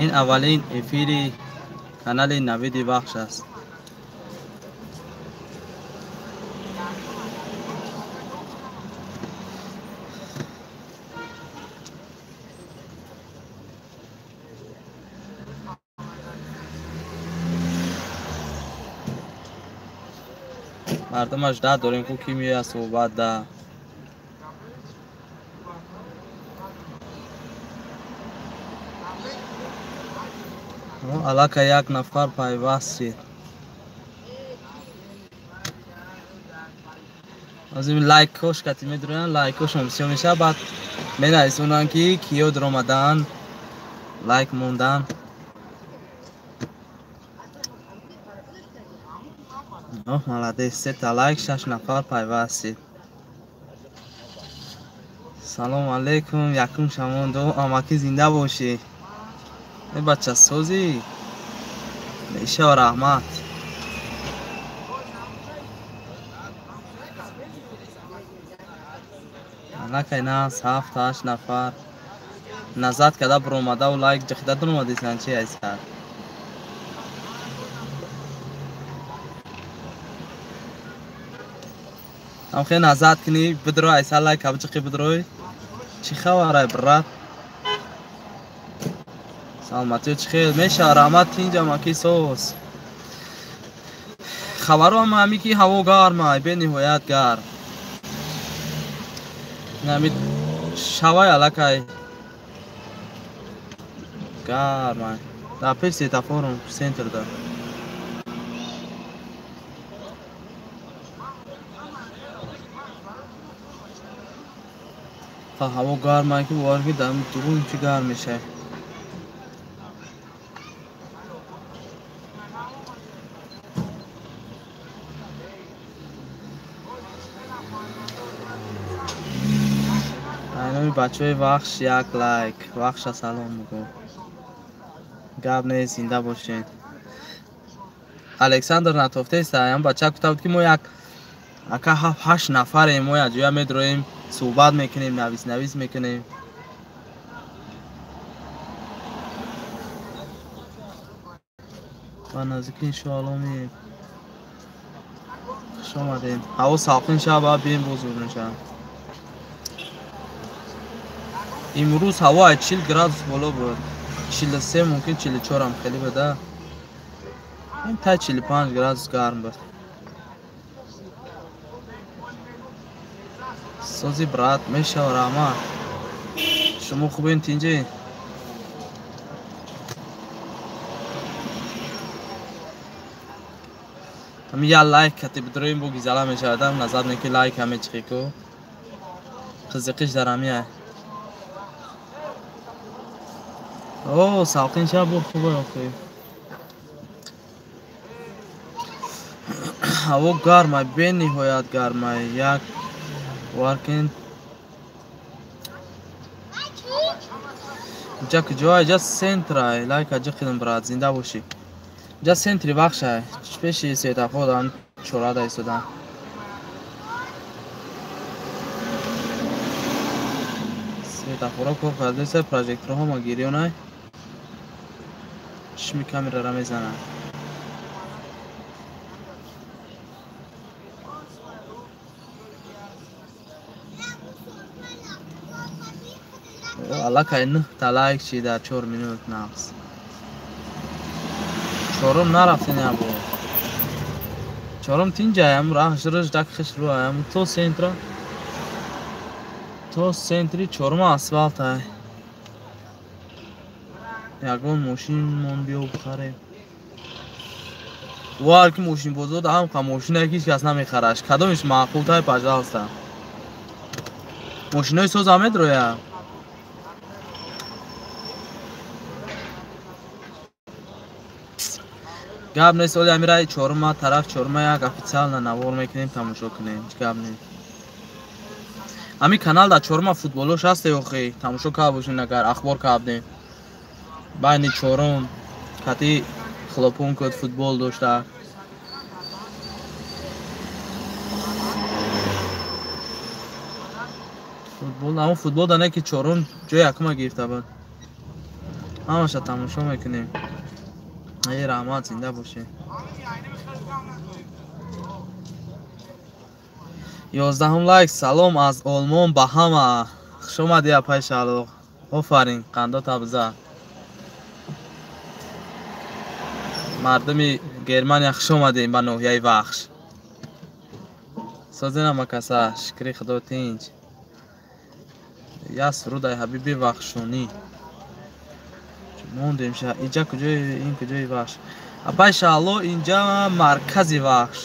Ин аввалин эфири канали Навиди Вахш аст. Мардумаш да дорем ку ки меояд суҳбат да. Аллакай як нафар пайваст шид. Аз ин лайкҳош кати медуроянд, лайкҳошон бисёр мешавад, баъд менависонанд ки киё дуромаданд, лайк монданд. Оҳ, молодец, сета лайк, 6 нафар пайваст шид. Салом алейкум, якум шамон ду амакӣ зинда бошӣ. Э бача созӣ? Мешава, раҳмат. Аллакай нас 7-8 нафар назад када буромадаву лайк ҷиқида дуромадисан чи айсар? Ам хе назад кунӣ бидро айсар лайк абҷиқи бидрой. Чӣ хабарай брат? Саломатиё чӣ хел? Мешава, раҳмат, тинҷам аки соз. Хабаро ҳама ҳами ки ҳаво гармай, бениҳоят гарм. Ҳами шавай аллакай гармай. Дар пеш светофорум центрда. Ҳаво гармай ки бовар ки дар дугун чӣ гарм мешавад. Айноми бачаҳои Вахш як лайк. Вахша салом бигӯ. Гап нест, зинда бошед. Александр натофтеста, ам бача гуфта буд ки мо як ака 7-8 нафарем, мо як ҷоя медроем, суҳбат мекунем, навис навис мекунем. Ба наздикӣ иншоалло меем. Хуш омадем. Ҳаво салқин шава, баъд бием боз мешавад. Имрӯз ҳаво аз 40 градус боло буд. 43, мумкин 44 ҳам хеле буда. Ин та 45 градус гарм буд. Сози брат, мешава, раҳмат. Шумо хубен, тинҷе? Ҳами як лайк кати бидроем бо гизала мешавад, назар не ки лайк ҳаме чихи ку. Қизиқиш дар ҳамия. О, салқин шава бо хубе охи. Ҳаво гармай, бениҳоят гармай. Як варкин. Ҷа куҷоай? Ҷа центрай. Лайк аҷи қидим брат, зинда бошӣ. Ҷа центри Вахшай. Пеши светофор дан чорада истодан. Светофорҳо кор кардааст, прожекторҳо ма гирёнай. Чишми камерара мезанад. Аллакай 9 та лайк чи дар 4 минут нақс. Чорум нарафтин ябо. Чорум тинҷаям, раҳш рӯш дак хиш рӯаям то центра. То центри чорума асфалтай. Ягон мошин мон биё бихарем. Вар ки мошин бозор ҳам қа мошина ки ҳеҷ кас намехараш. Кадомиш маъқултай, пожалуйста. Мошинои соз ҳам медроя. Гап нест, оли амираи чорума тараф чорума як официально навор мекунем, тамошо кунем. Ҳеҷ гап нест. Ами канал дар чорума футболош ҳаст охи, тамошо карда бошед агар ахбор кардем. Байни чорум кати хлопун куд футбол дошта. Футбол, аммо футбол да не ки чорум ҷои якума гирифта буд. Ҳамаша тамошо мекунем. Эй раҳмат, зинда бошед. 11 лайк. Салом аз Олмон ба ҳама. Хуш омадӣ апай Шаҳло. Офарин, қандо табза. Мардуми Германия хуш омадем ба ноҳияи Вахш. Созена макаса, шукри Худо тинҷ. Я сурудай ҳабиби Вахшонӣ. Мондем ша. Инҷа куҷои, ин куҷои Вахш? Апай Шаҳло, инҷа маркази Вахш.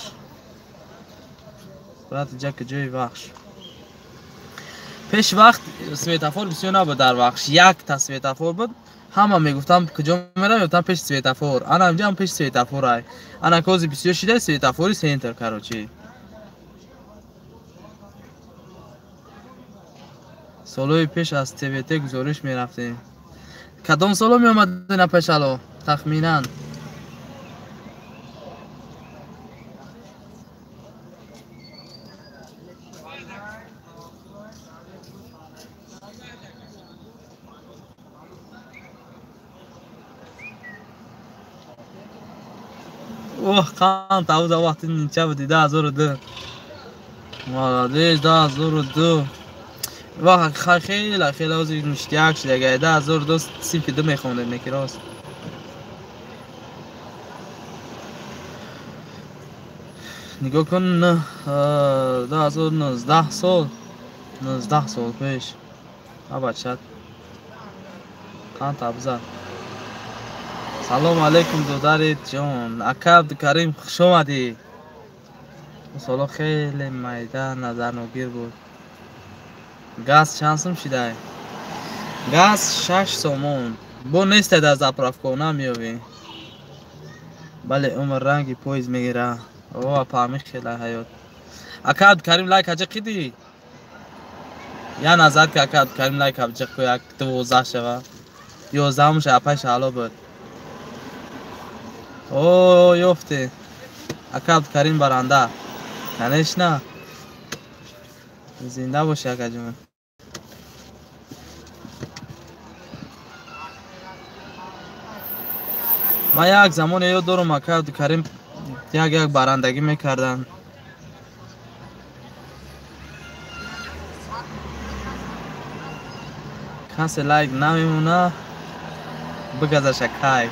Брат, инҷа куҷои Вахш? Пеш вақт светофор бисёр набуд дар Вахш. Якта светофор буд. Ҳама мегуфтам куҷо мерам, мегуфтам пеши светофор. Ана инҷа ҳам пеши светофор ай. Ана кози бисёр шида светофори центр, короче. Солҳои пеш аз ТВТ гузориш мерафтем. Кадом соло меомадед апай Шаҳло? Тахминан. Оҳ, қанд тавза вақти нинча буди 2002. Молодец, 2002. Вақт хеле хеле ози ништяк шида. 2002 синфи 2 мехондем, неки рост. Нигоҳ кун, 2019 сол, 19 сол пеш. А бача қанд табза. Салом алейкум додари ҷон. Ака Абдукарим, хуш омадӣ. Соло хеле майда назарногир буд. Газ чанд сум шидай? Газ 6 сомон. Бо нестай дар заправка, намеёвӣ. Бале, умр ранги поезд мегира. О, апа, хеле ҳаёт. Ака Абдукарим лайк аҷа қидӣ? Я назар ки ака Абдукарим лайк аҷа ку як 12 шава. 11 ша апай Шаҳло буд. О, ёфте. Ака Абдукарим баранда. Конечно. Зинда бошӣ акаҷон. Ман як замоне ёд дорам ака Абдукарим як барандагӣ мекарданд. Касе лайк намемона, бигазаша кайф.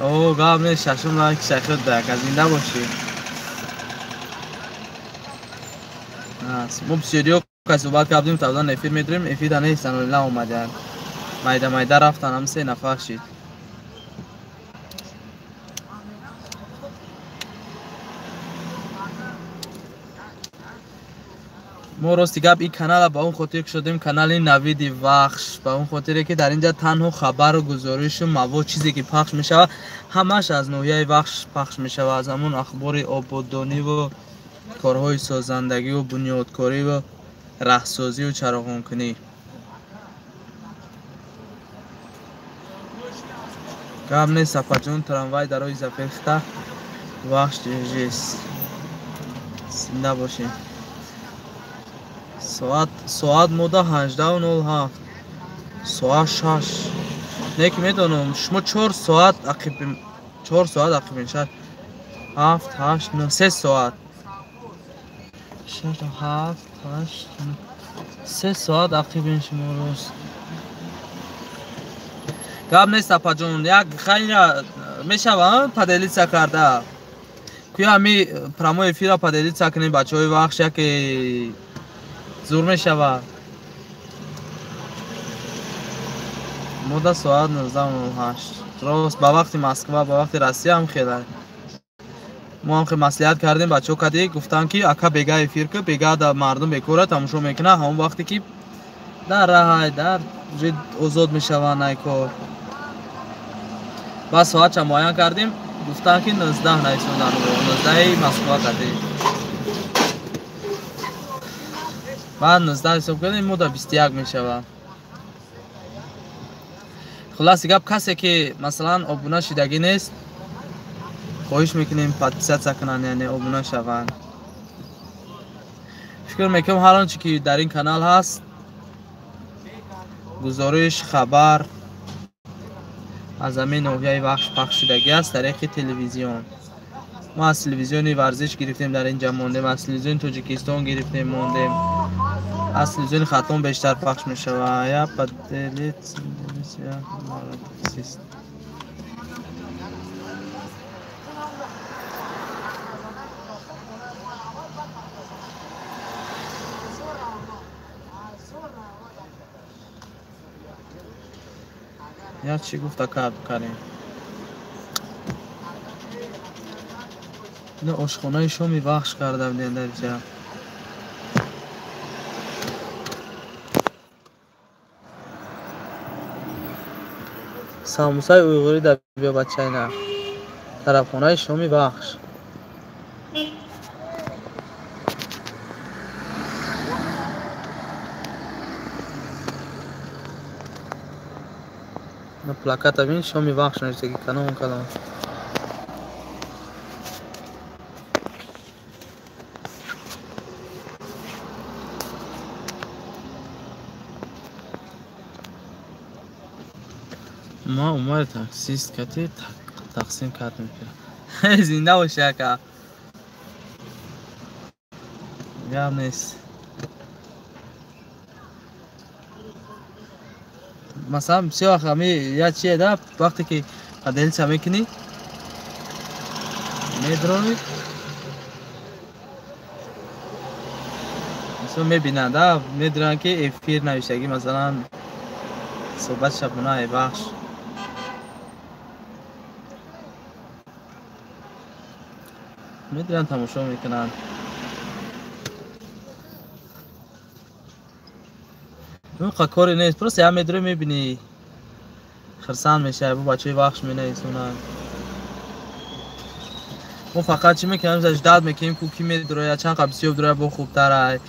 О, гап нест, шашум лайк шахид да, ака зинда бошӣ. Мо бисёриё кас суҳбат кардем, тавдан эфир медорем, эфирда нестан, наомаданд. Майда майда рафтан, ҳам 3 нафар шид. Мо рости гап ин канала ба он хотир кушодем, канали Навиди Вахш, ба он хотире ки дар инҷа танҳо хабару гузоришу мавод чизе ки пахш мешавад, ҳамаш аз ноҳияи Вахш пахш мешавад, аз ҳамон ахбори ободониву корҳои созандагиву бунёдкориву раҳсозиву чароғонкунӣ. Гап нест, апаҷон, трамвай дар роҳи Заферхта Вахш держись. Зинда бошем. Соат мода 18:07. Соат 6. Не ки медонам, шумо 4 соат ақиб, 4 соат ақибин, 6 7 8 9 3 соат. 6 7 8 9 3 соат ақибин шумо рост. Гап нест апаҷон, як хайра мешава поделиться карда. Куя ами прямой эфира поделиться кунем бачаҳои Вахш, яке зур мешава. Мода соат 19:08. Рост ба вақти Москва, ба вақти Россия ҳам хеле. Мо ҳам хеле маслиҳат кардем, бачаҳо кади гуфтанд ки ака бега эфир ку, бега да мардум бекора тамошо мекунад, ҳамон вақте ки дар раҳай, дар озод мешаванд ай кор. Баъд соатша муайян кардем, гуфтанд ки 19 нависондан, 19 Москва кади. Баъд 19 ҳисоб кардем, мода 21 мешавад. Хулоси гап, касе ки масалан обуна шидагӣ нест, хоҳиш мекунем подписаться кунанд, яъне обуна шаванд. Фикр мекунам ҳар он чи ки дар ин канал ҳаст Гузориш, хабар аз ҳамин ноҳияи Вахш пахш шудагӣ аст тариқи телевизион. Мо аз телевизиони варзиш гирифтем, дар инҷа мондем, аз телевизиони Тоҷикистон гирифтем, мондем. Аз телевизиони Хатлон бештар пахш мешавад. Я поделиться, таксист. Я чӣ гуфта карем? Ина ошхонаи шоми Вахш карда будем дар инҷа. Самусаи уйғурӣ дар биё бачаина. Тарафхонаи шоми Вахш. Плаката бин, шоми Вахш навиштаги, калон калон. Ма умари таксист кати тақсим кард мекунам. Зинда боши ака. Гап нест. Масалан, бисёр вақт ҳами я чие да, вақте ки поделиться мекунӣ, медрони, масалан мебинанд, да, медонанд ки эфир навиштагӣ, масалан суҳбат шабонаи Вахш. Медонанд, тамошо мекунанд. Қа коре нест, просто я медрои мебинӣ, хирсанд мешавӣ, бо бачаҳои Вахш менависонанд. Мо фақат чӣ мекунем? Ждать мекунем, ку ки медроя, чанд қа бисёр дроя, бо хубтарай.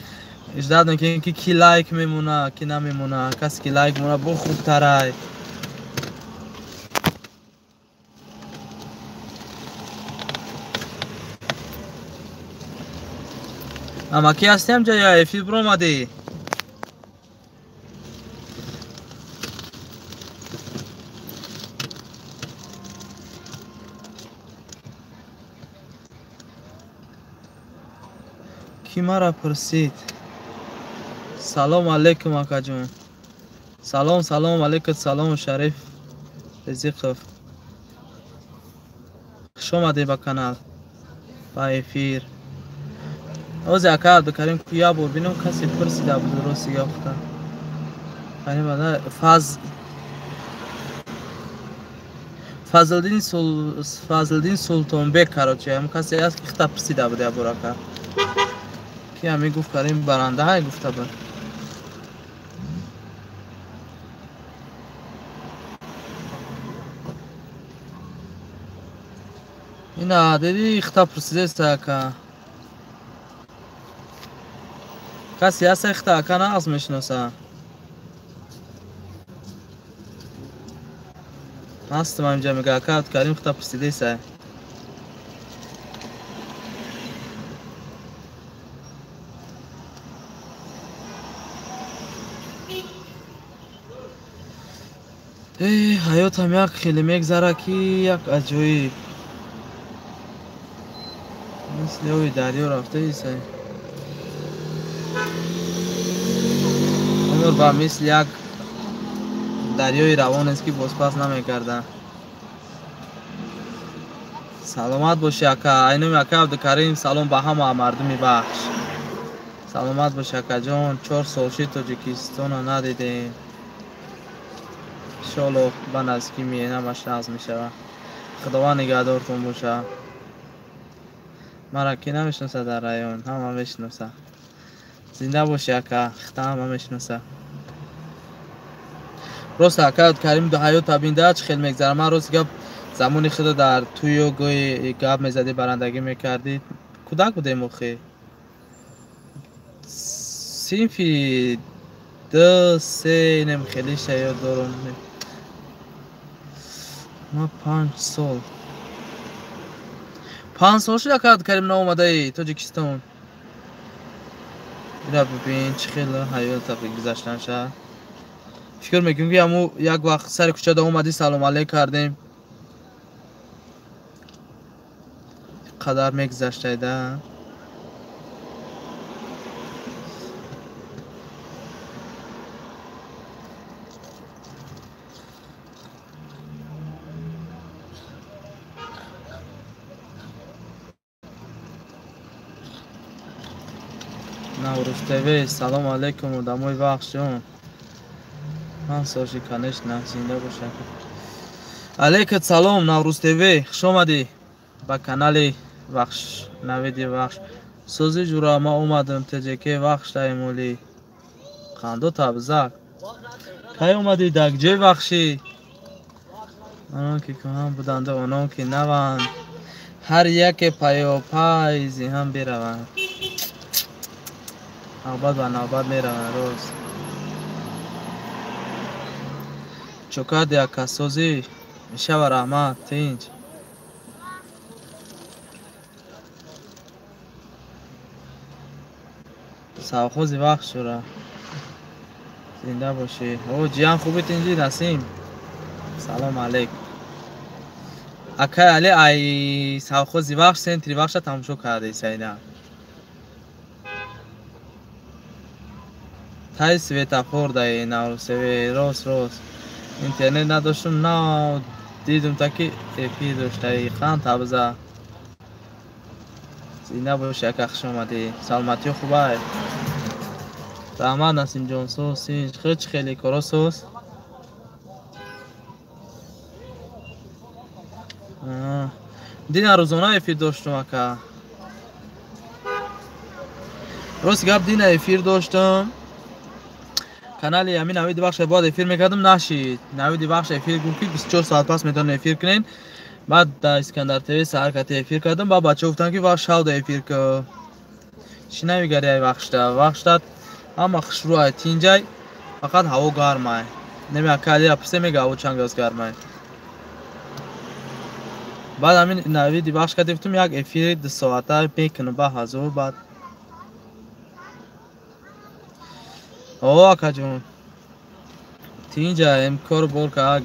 Ждать мекунем, ки ки лайк мемона, ки намемона. Касе ки лайк мемона, бо хубтарай. Амаки ҳастем ҷа я эфир биромадӣ? Ки мара пурсид? Салом алейкум, акаҷон. Салом, салом алейкум, салом Шариф Резиқов. Хуш омадед ба канал, ба эфир. Ози ака Абдукарим ку як бор бинам, касе пурсида буд, рости ёфта. Фазлиддин Султонбек, короче, ҳам касе аст ки хита пурсида буд як бор ака. Ки ҳамин гуфт Карим баранда ҳай гуфта буд. Ина диди хита пурсидест ака. Касе ҳаст хита ака нағз мешиноса. Ҳастам инҷа мега ака Карим хита пурсидест. Ҳаётам як хеле мегзара ки як аҷоиб. Мисли оби дарё рафтаиса. Умр ба мисли як дарёи равон аст ки бозпас намегардад. Саломат бошӣ ака. Айноми ака Абдукарим, салом ба ҳама мардуми Вахш. Саломат бошӣ акаҷон. 4 сол шид Тоҷикистонро надидем. Иншоаллоҳ ба наздикӣ меҳнамаш нағз мешавад. Худованд нигаҳдортон бошад. Мара ки намешиносад дар район, ҳама мешиноса. Зинда бошӣ ака, хита ҳама мешиноса. Рост ака Карим ҳаёт табинда чӣ хел мегзара. Ман рост гап замони худо дар тӯё гоҳе гап мезадӣ, барандагӣ мекардӣ. Кӯдак будем охи. Синфи 2, 3 нем хеле шаёд дорам. Ма 5 сол. 5 сол шуда ака Карим наомадаи Тоҷикистон. Ира бибин чӣ хеле ҳаёт гузаштан шад. Фикр мекунем ки ҳаму як вақт сари кӯчада омадӣ, салом алейк кардем. Қадар мегузаштайда. Наврӯз ТВ, салом алейкум, одамои вахшон. Ман соши, конечно, зинда бошад. Алейкум салом, Наврӯз ТВ, хуш омадӣ ба канали Вахш, Навиди Вахш. Сӯзи ҷура, ма омадам ТҶК Вахш Таймули. Қандо табзак. Кай омадӣ дар ҷои Вахшӣ? Онон ки кӯҳан буданд, онон ки наванд. Ҳар яке пайопай зи ҳам бираванд. Навбат ба навбат мераванд рост. Чокарди акасозӣ мешава раҳмат, тинҷ. Савхози вақт шура. Зинда бошӣ. О, ҷиян хуби тинҷи Насим. Салом алейк. Акай Али ай савхози вақт центри вақша тамошо кардаи сайда. Тай светофор даи Наврӯз рост рост. Интернет надоштум, нав дидум таки эфир доштаи қан табза. Зинда бошӣ ака, хуш омадӣ. Саломатиё хубай. Раҳмат Насимҷон, соз синҷ, хич хеле коро соз. Дина рӯзона эфир доштум ака. Рост гап дина эфир доштум. Канали ҳамин Навиди Вахш бояд эфир мекардам, нашид. Навиди Вахш эфир гуфт ки 24 соат пас метавонед эфир кунед. Баъд дар Искандар ТВ саҳар кати эфир кардам, баъд бачаҳо гуфтанд ки вақт шавда эфир ку. Чӣ навигари ай вахшта? Вахшта ҳама хушрӯ ай, тинҷай, фақат ҳаво гармай. Неми ака Алира пурсе мега ҳаво чанд градус гармай. Баъд ҳамин Навиди Вахш кати гуфтум як эфири 2 соата мекунам ба ҳазор баъд. О, акаҷон. Тинҷа, эм кору бор ка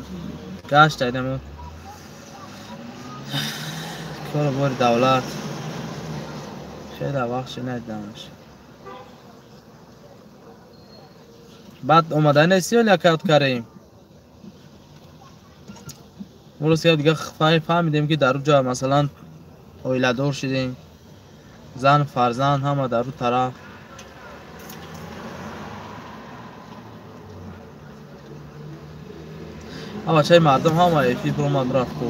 гашт айдам. Кору бори давлат. Хеле вақт шинайдамаш. Баъд омада нести ё лякат карем? Рост гап дига фаҳмидем ки дар уҷа масалан оиладор шидем. Зан, фарзанд ҳама дар ӯ тараф. Бачаи мардум ҳама эфир биромад рафт ку.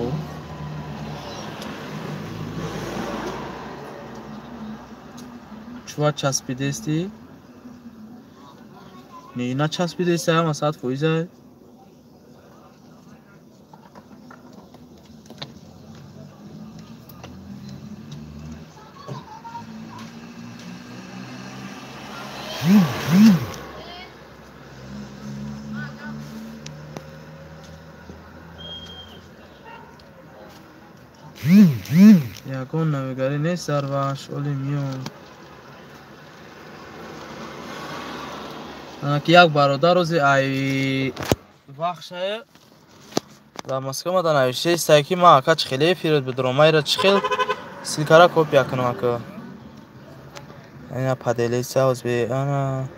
Чува часпидести? Не, на часпидести, ҳама 100%. Ягон навигарӣ нест дар Вахш, оли миён. Ки як бародар рӯзи ай Вахшае дар Москва омада навиштаистай ки ман ака чӣ хеле эфирот бидорам, ман ира чӣ хел ссылкара копия кунам ака. Ина поделиться озби ана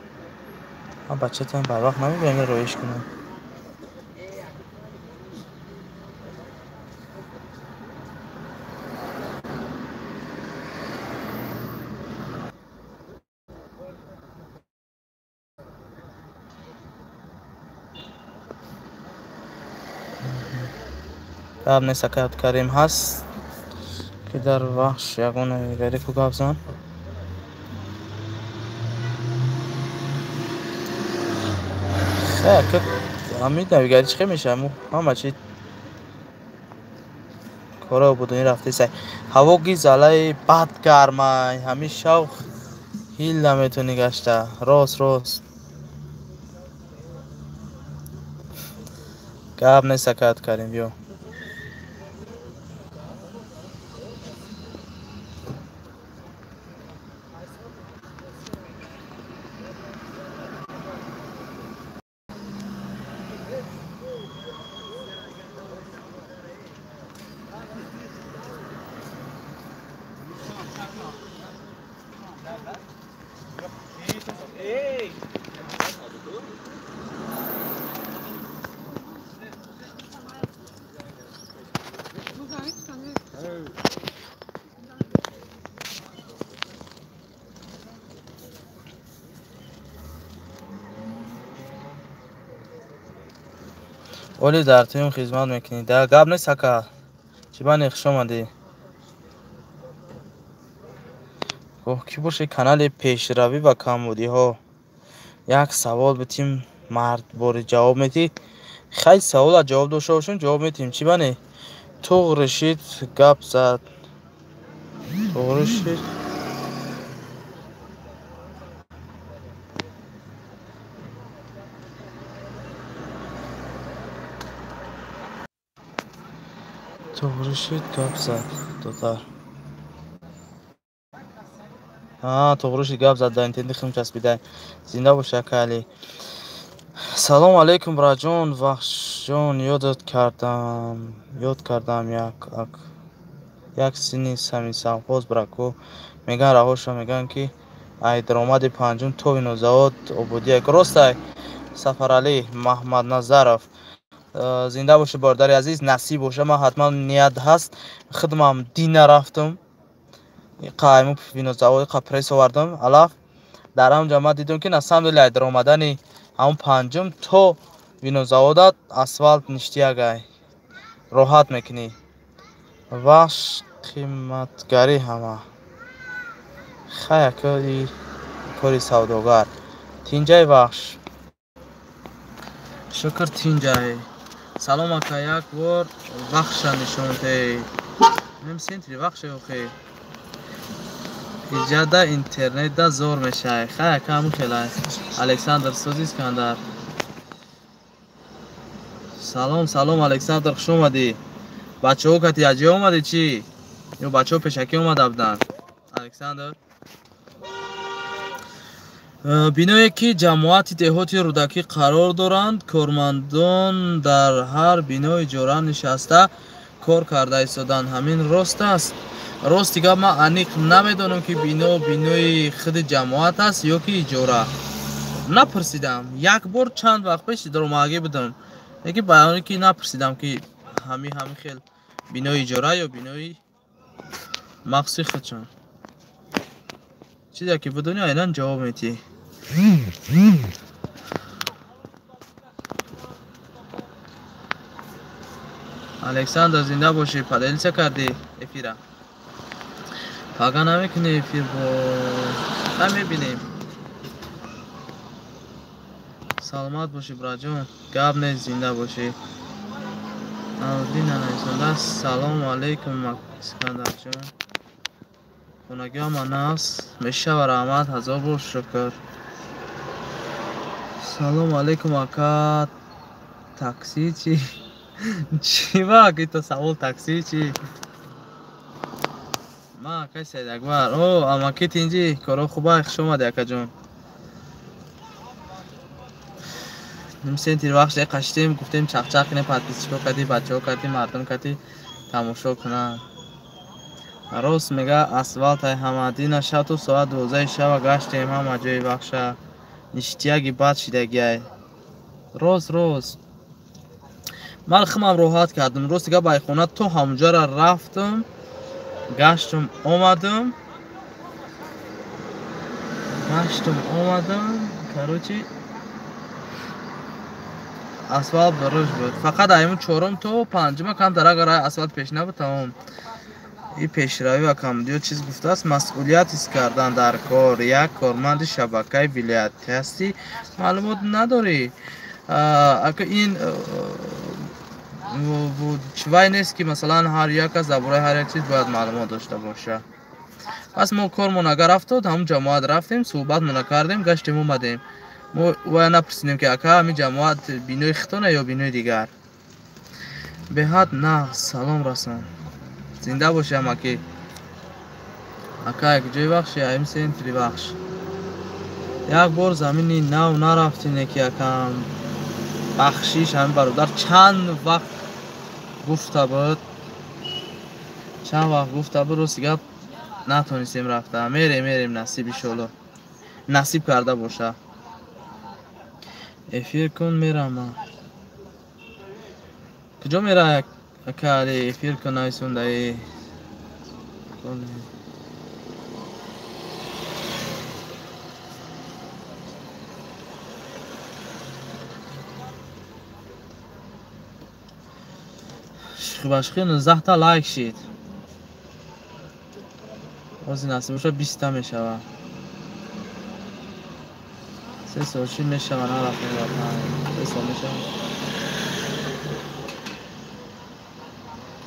ман бачатон барвақт намебинам ина роиш кунам. Гап нест ака Карим ҳаст ки дар Вахш ягон навигарӣ ку гап зан. Ҳамин навигарӣ чӣ хел мешавад? Ҳама чи кора будунӣ рафтесай. Ҳаво гизалаи бад гармай, ҳамин шавқ ҳил наметавонӣ гашта. Рост рост. Гап нест ака Карим, биё. Оли дар туюм хизмат мекунӣ. Да гап нест ака. Чӣ бани, хуш омадӣ. Гоҳ кӣ боше канали пешравӣ ва камбудиҳо. Як савол битим, мард бори ҷавоб метӣ. Хай савола ҷавоб дошта бошем, ҷавоб метиҳем. Чӣ бани? Туғри шид гап зад. Туғри шид. Туғри шид гап зад, додар. Туғри шид гап зад, дар интернет хим часпида. Зинда бош ака Али. Салом алейкум браҷон, Вахшҷон, ёдат кардам, ёд кардам як сини сами совхоз брако. Меган раҳоша, меган ки ай даромади панҷум то винозавод ободия. Ростай Сафарали Маҳмадназаров. Зинда боши бародари азиз, насиб боша. Ман ҳатман ният ҳаст, хидмам дина рафтам, қайму винозавод қа пресс овардам алаф. Дар ҳамҷа ман дидам ки на самом деле ай даромадани ҳамон панҷум то винозаводат асфалт ништиягай, роҳат мекунӣ. Вахш қиматгарӣ ҳама. Хай акаи кори савдогар. Тинҷай Вахш. Шукр тинҷай. Салом ака, як бор Вахша нишон деҳ. Нем центри Вахша охе. Иҷада интернетда зор мешай. Хай ака ҳамун хелай. Александр Сози Искандар. Салом, салом Александр, хуш омадӣ. Бачаҳо кати аҷоя омадӣ чӣ? Ё бачаҳо пешакӣ омада буданд? Александр. Биное ки ҷамоати деҳоти Рӯдакӣ қарор доранд, кормандон дар ҳар бино иҷора нишаста кор карда истоданд. Ҳамин рост аст? Рости гап ман аниқ намедонам ки бино бинои худи ҷамоат аст ё ки иҷора. Напурсидам. Як бор чанд вақт пеш даромадагӣ будам. Лекин баёне ки напурсидам ки ҳами хел бинои иҷора ё бинои махсуси худшон. Чизе ки бидонӣ айнан ҷавоб медиҳӣ. Александр зинда бошӣ, поделиться кардӣ эфира. Пага намекунӣ эфир бо ха мебинем. Саломат бошӣ браҷон, гап нест, зинда бошӣ. Алдина нависонда салому алейкум Искандарҷон. Хонагиҳо ман аст, мешава раҳмат, ҳазор бор шукр. Салому алейкум ака, такси чӣ? Чӣ ва ака савол такси чӣ? Ман акай Саид Акбар. О, амаки тинҷӣ, коро хубай, хуш омадӣ акаҷон. Ним центр вақт қаштем, гуфтем чақчақ кунем, подписчико кардӣ, бачаҳо кардӣ, мардум кардӣ, тамошо кунанд. Рост мега асфалтай ҳама дина шаб то соат 12 шаба гаштем ҳама ҷои вахша. Ништияги бад шидагиай. Рост рост. Ман химам роҳат кардам. Рости гап айхона то ҳамонҷора рафтам, гаштам омадам. Гаштам омадам. Короче асфалт барош буд. Фақат аймун чорум то панҷума камтар агар асфалт пеш набуд тамом. И пешравӣ ва камбудиҳо чиз гуфтааст, масъулият ҳис кардан дар кор. Як корманди шабакаи вилоятӣ ҳастӣ, маълумот надорӣ. Ака ин чивай нест ки масалан ҳар як кас дар бораи ҳар як чиз бояд маълумот дошта боша. Пас мо кормон агар афтод, ҳамун ҷамоат рафтем, суҳбатмона кардем, гаштем омадем. Мо вая напурсидем ки ака ҳамин ҷамоат бинои хитона ё бинои дигар. Беҳад нағз, салом расон. Зинда бошӣ амаки. Ака як ҷои вахши, аим центри вахш. Як бор замини нав нарафтине ки акам бахшиш ҳамин бародар чанд вақт гуфта буд. Чанд вақт гуфта буд, рости гап натонистем рафта. Мерем, мерем, насиб иншоалло. Насиб карда боша. Эфир кун мерам. Куҷо мера ака Али? Эфир кун нависондаи. Шӯхӣ ба шӯхӣ 19 та лайк шид. Ози насиб боша 20 та мешава. 3 сол чӣ мешава нарафтем ватан. 3 сол мешава.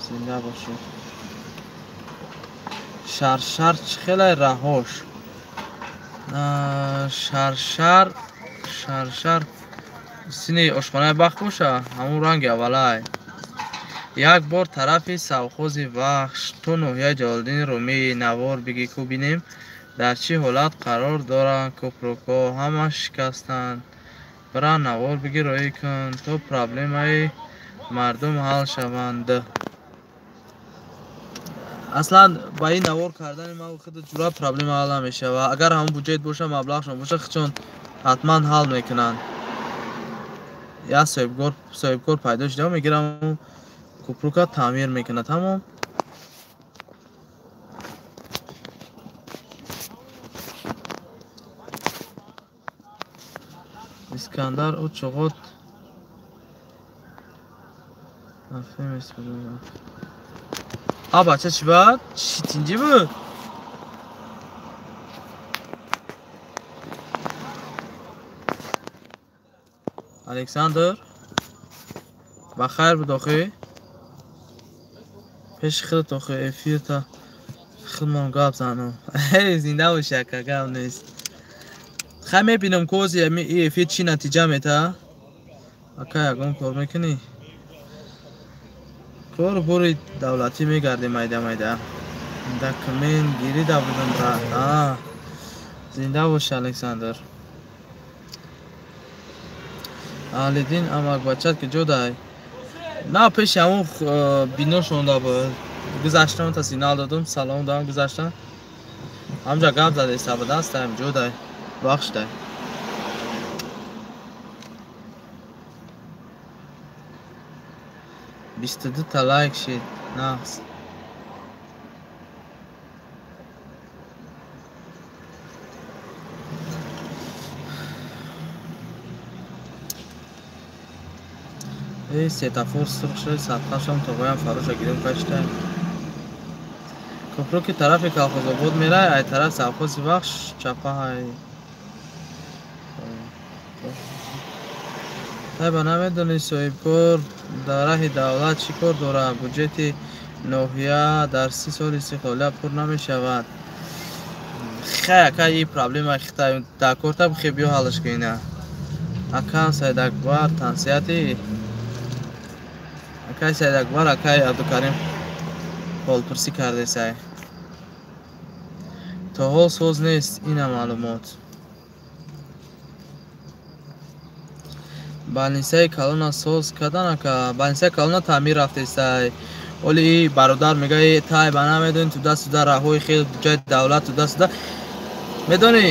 Зинда бошед. Шаршар чӣ хелай раҳош. Шаршар шаршар сини ошхонаи бахт боша, ҳамун ранги аввалай. Як бор тарафи совхози Вахш то ноҳияи Ҷалолиддини Румӣ навор бигӣ ку бинем дар чӣ ҳолат қарор доранд кӯпрукҳо, ҳама шикастанд. Бира навор бигӣ роҳӣ кун то проблемаи мардум ҳал шаванд. Аслан ба ин навор кардани ман худ ҷура проблема ҳал намешавад. Агар ҳамон буҷет боша, маблағшон боша, худшон ҳатман ҳал мекунанд. Як соҳибкор пайдо шуда мегирам кӯпрука таъмир мекунад, тамом. Искандар ӯ чуғот А бача чӣ бад? Чӣ тинҷӣ буд? Александр ба хайр буд охи? Пеши худат охи эфирта худмон гап занам. Зинда боши ака, гап нест. Хай мебинам ки ози и эфир чӣ натиҷа метаҳад. Ака ягон кор мекунӣ? Кор бори давлатӣ мегардем майда майда. Документ гирида будам брат. Зинда боши Александр. Аҳлиддин амакбачат ки ҷо дай? На пеши ҳамон бино шонда буд. Гузаштам та сигнал додум, салом додам, гузаштам. Ҳамҷа гап задаиста буд, астаем ҷо дай. Бахш дай. Бисту дута лайк шид. Нақс. Эй, светофор сурх шуд, садқашам тоғоям фароша гирем кашта. Кӯпруки тарафи Колхозобод мерай, ай тараф совхози Вахш чапаҳай. Тайба намедонӣ соҳибкор дар раҳи давлат чӣ кор дорад? Буҷети ноҳия дар 30 соли истиқлолият пур намешавад. Хай ака, и проблема хитай дар корта бихе биё ҳаллаш кунина. Ака Сайдакбар тансиҳати акай Сайдакбар акай Абдукарим ҳолпурсӣ кардесай. То ҳол соз нест ина маълумот. Балнисаи калона соз кардан ака, балнисаи калона таъмир рафтесай. Оли и бародар мега тай ба намедонӣ туда-сюда раҳҳои хел буҷаи давлат туда-сюда. Медонӣ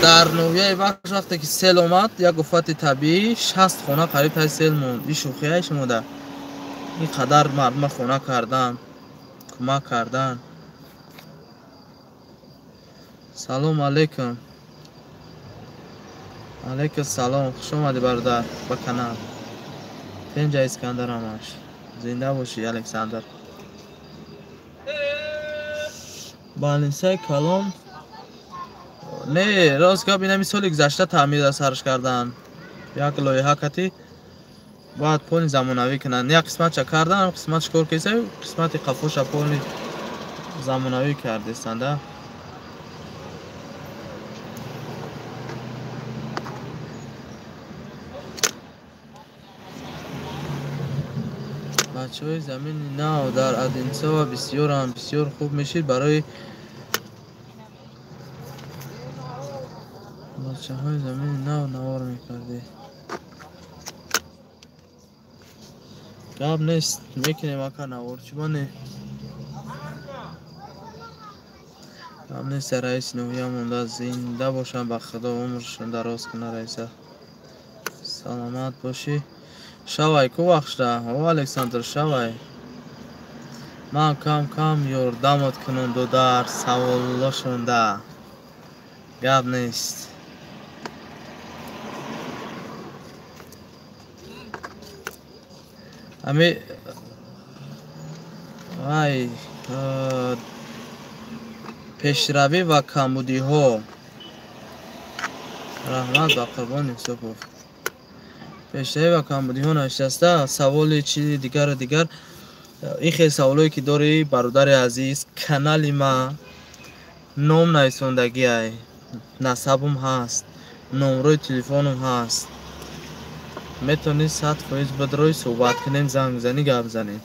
дар ноҳияи Вахш вақте ки сел омад, як офати табиӣ 60 хона қариб таи сел монд. Ин шӯхияи шумода. Ин қадар мардума хона кардан, кӯмак кардан. Салом алейкум. Алейкум салом. Хуш омадӣ бародар ба канал. Тенҷа Искандар ҳамаш. Зинда бошӣ Александр. Балнисаи калон не, рост гап инами соли гузашта таъмир сарш кардан. Як лоиҳа кати бояд полни замонавӣ кунанд. Як қисматша кардан, қисматш кор кеса, қисмати қафоша полни замонавӣ кардестанда. Бачаҳои замини нав дар Одинцово бисёранд, бисёр хуб мешид барои бачаҳои замини нав навор мекардӣ. Гап нест, мекунем ака навор, чиба не? Гап нест, раиси ноҳия монда, зинда бошанд, ба худо умршон дароз кунад раиса. Саломат бошӣ. Шавай ку вақшда? О Александр, шавай. Ман кам-кам ёрдамот кунам додар саволлошонда. Гап нест. Ами Ай, пешравӣ ва камбудиҳо. Раҳмат ба Қурбон Юсупов. Пешравӣ ва камбудиҳо навиштааста. Саволи чизи дигару дигар. Ин хел саволое ки дорӣ, бародари азиз, канали ма ном нависондагиай, насабум ҳаст, номрои телефонум ҳаст. Метавонӣ 100% бидрои суҳбат кунем, занг бизанӣ, гап занем.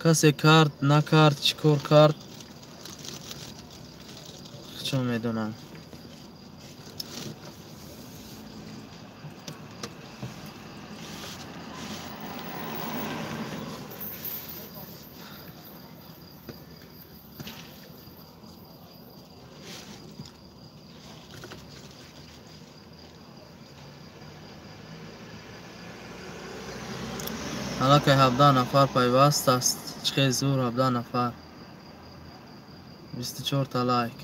Касе кард, накард, чӣ кор кард, чӣ медонам. Аллакай 17 нафар пайваст аст. Чӣ хел зур 17 нафар. 24 та лайк.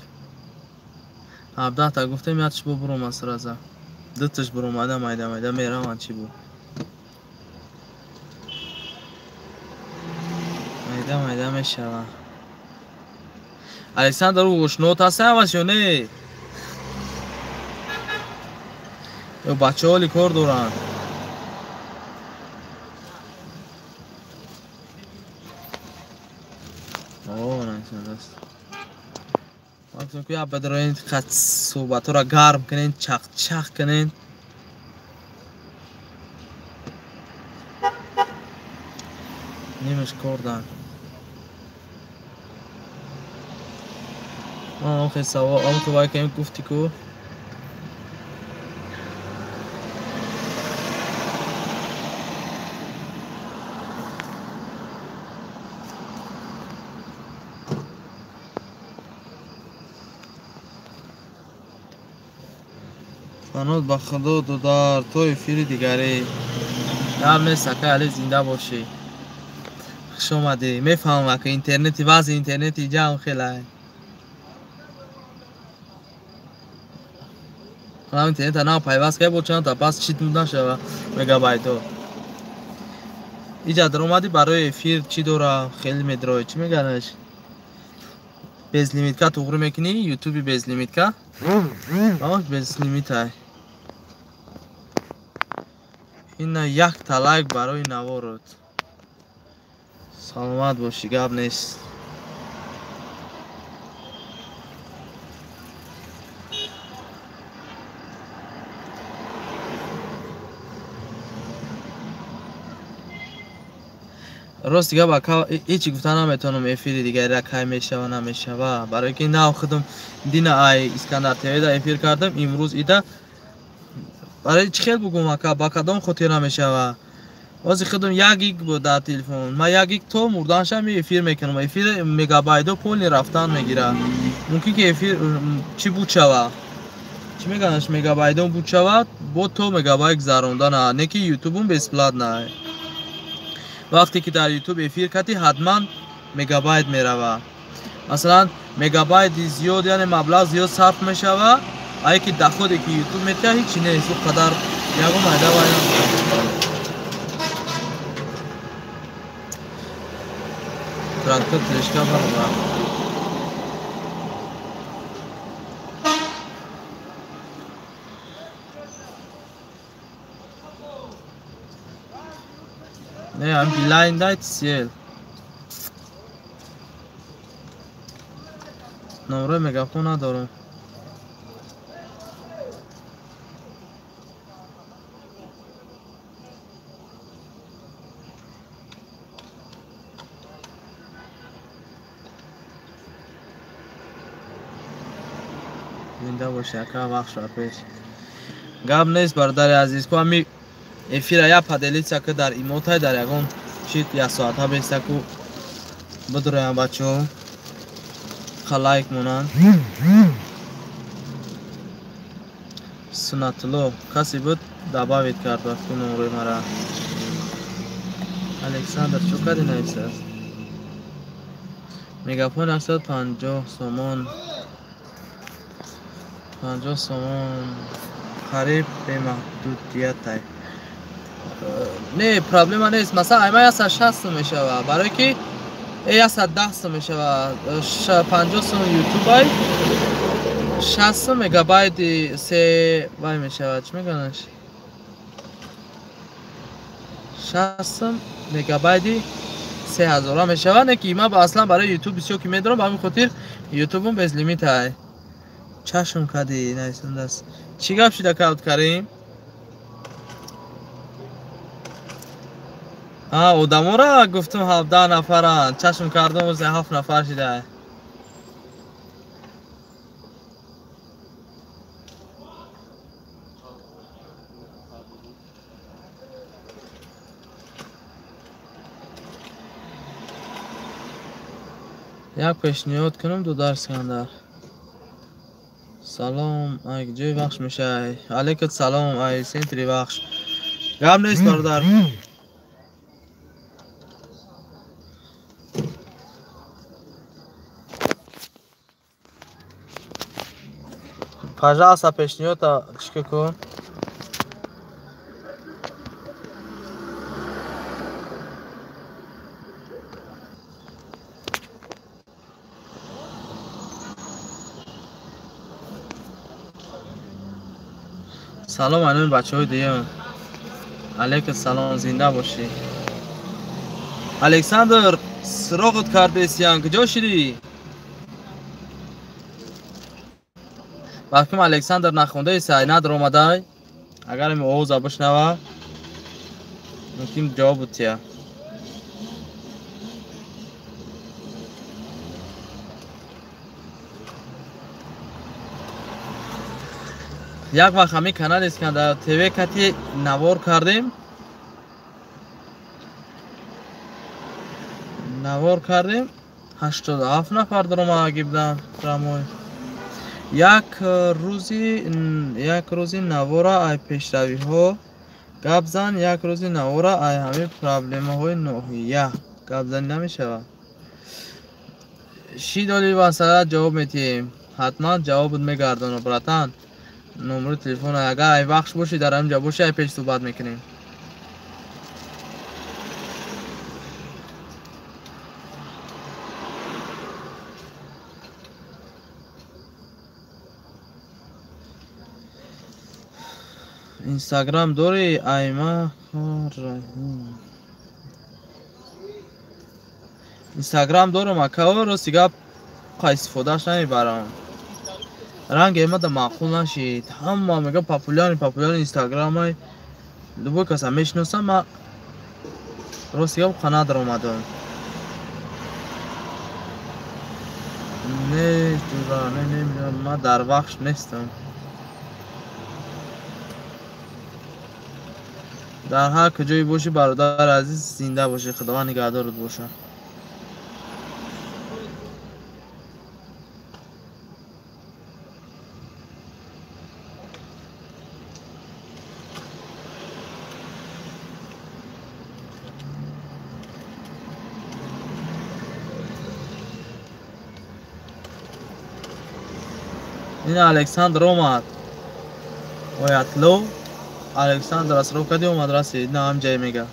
17 та гуфтем, якш бу буромад сразу. Дуташ буромада майда майда мераванд чӣ бу. Майда майда мешаванд. Александр Ушнот ҳаст ҳамаш ё не? Ё бачаҳо ҳоли кор доранд. Бадроин суҳбатҳоро гарм кунен, чақчақ кунен. Нимаш кордан. Охе савол, ом ту вай кем гуфти ку? Фанод ба худо додар, то эфири дигарӣ. Гап нест, акай Али, зинда бошӣ. Хуш омадӣ. Мефаҳмам, ака, интернети вазъи интернети ҷамъ хелай. Ҳам интернета нав пайваст кай бо чанд та пас чит нашава мегабайтҳо. Иҷа даромадӣ барои эфир чӣ дора? Хеле медрои. Чӣ меганаш? Безлимитка туғрӣ мекунӣ? Ютуби безлимитка? Ҳамаш безлимитай. Ина якта лайк барои наворот. Саломат бошӣ, гап нест. Рост гап, ака, ҳеҷ гуфта наметавонам эфири дигарира кай мешава, намешава. Барои ки нав худам дина ай Искандар ТВ-да эфир кардам, имрӯз ида. Барои чӣ хел бугум, ака, ба кадом хотир намешава? Ози худам як гиг буд дар телефон. Ман як гиг то мурданшам эфир мекунам. Эфир мегабайтҳо полни рафтан мегирад. Мумкин ки эфир чӣ буд шава? Чӣ меганаш мегабайтҳо буд шавад, бо то мегабайт гузарондана. Не ки ютубум бесплатна. Вақте ки дар ютуб эфир кардӣ, ҳатман мегабайт мерава. Масалан, мегабайти зиёд, яъне маблағ зиёд сарф мешава, ае ки доходе ки ютуб метиҳад ҳеҷ нест, ӯ қадар ягон майда вай. Трактор трешка баробар. Не, ам Билайн дай TCL. Номрои мегафон надорам. Зинда бошӣ, ака, вақт шуд пеш. Гап нест, бародари азиз, ку ами эфира я поделиться ки дар имотай дар ягон чит як соата беста ку бидроям бачаҳо. Ха лайк монанд. Сунатулло касе буд добавить кард вақти номрои мара. Александр чӯ кади нависааст? Мегафон 150 сомон. 50 сомон қариб бемаҳдудиятай. Не, проблема нест. Масалан, айма 160 сум мешава. Барои ки 110 сум мешава. 50 сум YouTube ай 60 мегабайти се вай мешава. Чӣ мегӯянд? 60 мегабайти 3000 мешава. Не ки ма аслан барои YouTube бисёр ки медорам, ба ҳамин хотир YouTube-ум безлимит ай. Чашм кади найсундаст. Чӣ гап шида кавд карим? Одамора гуфтум 17 нафаранд. Чашм кардам 7 нафар шида. Як пешниҳод кунам дудар Искандар. Салом, ай ҷои Вахш мешай. Алейкум салом, ай центри Вахш. Гап нест бародар. Пожалуйста, пешниҳода чӣ кун? Салом алейкум бачаҳои дуюм. Алейкум салом, зинда бошӣ. Александр, суроғат кардесиян, куҷо шидӣ? Балким Александр нахондаи надр омадай. Агар ин овоза бишнава, мумкин ҷавоб бутия. Як вақт ҳамин канал Искандар ТВ кати навор кардем. Навор кардем. 87 нафар даромадаги буданд рамой. Як рӯзи навора ай пешравиҳо гап зан, як рӯзи навора ай ҳамин проблемаҳои ноҳия гап занӣ намешавад. Ши доли масъала ҷавоб метиҳем. Ҳатман ҷавобат мегардонам, братан. Номери телефон агар ай Вахш бошӣ, дар ҳамин ҷо бошӣ, ай пеш суҳбат мекунем. Инстаграм дорӣ? Айма Инстаграм дорам, акао рости гап истифодааш намебарам. Ранг эмада маъқул нашид. Ҳама мега популярни популярни Инстаграмай. Любой каса мешиносам, ма рости гап қанадр омадам. Не, ҷура, не, не, ма дар Вахш нестам. Дар ҳар куҷое бошӣ, бародари азиз, зинда бошӣ, Худованд нигаҳдорат бошад. Ин Александр омад. Оятло Александр асроб кади омад расид. На ҳам ҷай мега.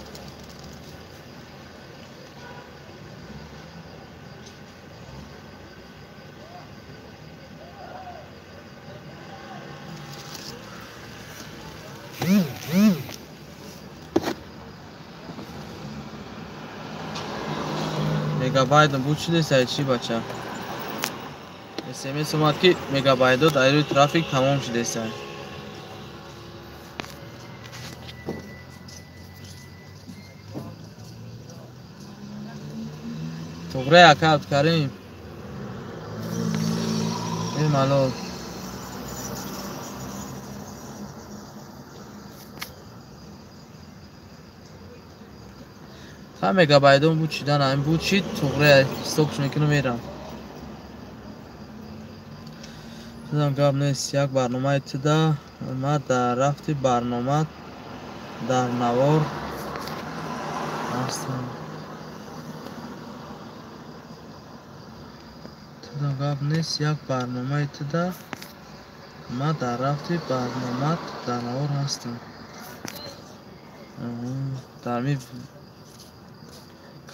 Мегабайт буд шудеса чӣ бача? СМС омад ки мегабайтот айрӯи трафик тамом шудеса. Туғре ака Абдукарим. Малол. Ха мегабайтон буд шидан, ҳамин буд шид, туғре стопш мекунам мерам. Дидам гап нест, як барномаи туда, ма дар рафти барнома дар навор ҳастам. Туда гап нест, як барномаи туда, ма дар рафти барнома дар навор ҳастам. Дар ми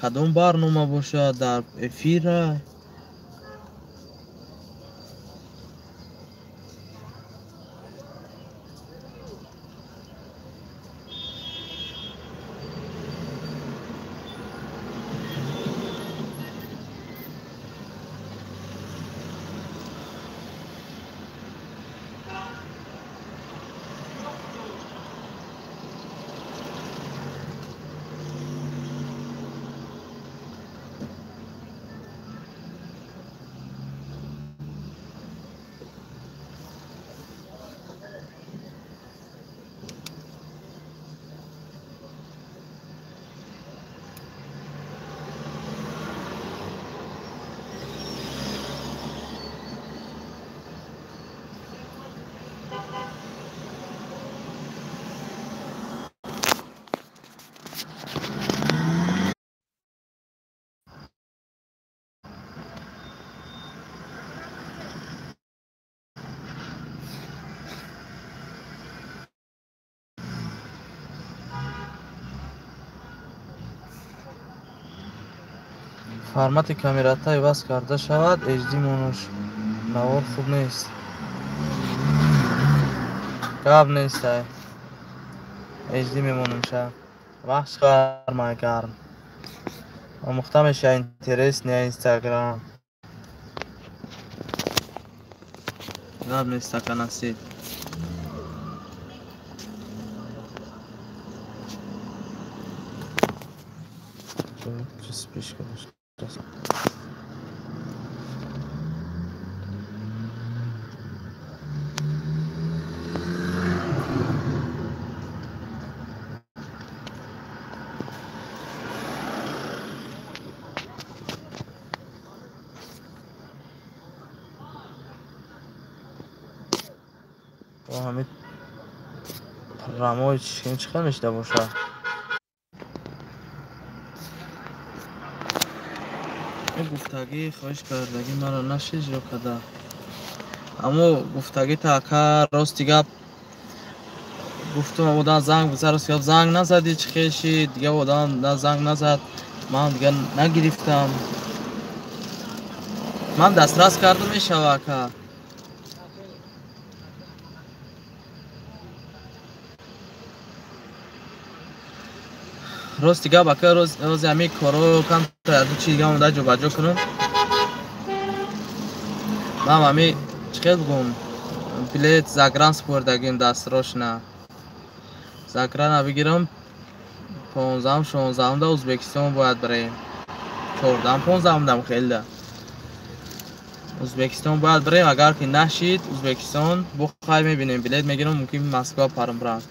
кадом барнома бошад, дар эфира? Формати камерата иваз карда шавад, HD монош навор хуб нест. Гап нест, ай. HD мемонем ша. Вақт гарм, ай гарм. Омӯхта меша интерес не Инстаграм. Гап нест, ака насиб. Спишка дошта. Ҳамин рамои чӣ хел мешида бошад? Гуфтагӣ хоҳиш кардагӣ маро нашид ё када. Аммо гуфтагӣ та ака рости гап гуфтум, одам занг биза, рости гап занг назадӣ, чӣ хел шид? Дига одам на занг назад, ман дига нагирифтам. Ман дастрас кардам мешава ака. Рости гап ака, рози ҳамин коро камтар чи дига монда ҷобаҷо кунам. Ман ҳамин чӣ хел бигӯм, билет загран супордагим дастрошна. Заграна бигирам, 15-м 16-м да Ӯзбекистон бояд бираем. 14-м 15-м дам хелда. Ӯзбекистон бояд бираем, агар ки нашид Ӯзбекистон, бо хай мебинем, билет мегирам, мумкин Москва парам бирам.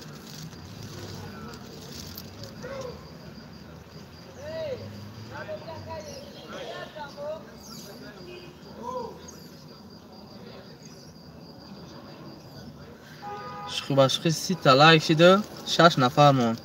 Шухи 30 лайк шиду 6 нафар монд.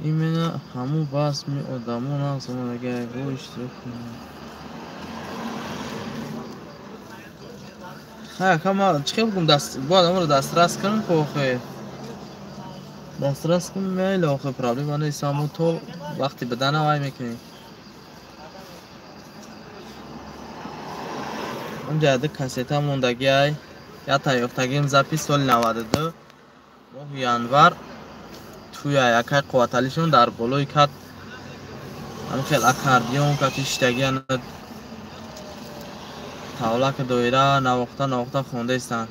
Именно ҳамун басми одамо нағз омадагӣ бо иштирок кунанд. Ха, ма чӣ хел бигӯм, бояд аморо дастрас кунам ко охе. Дастрас кунам мейл охе, проблема нест, аммо то вақти бадана вай мекунем. Онҷа ду кассета мондагӣ ай, я тайёфтагим запис соли 92 моҳи январ туя якай қувваталишон дар болои кат ҳамин хел аккордеон кати шиштагӣ тавлаки доира навохта навохта хондаистанд.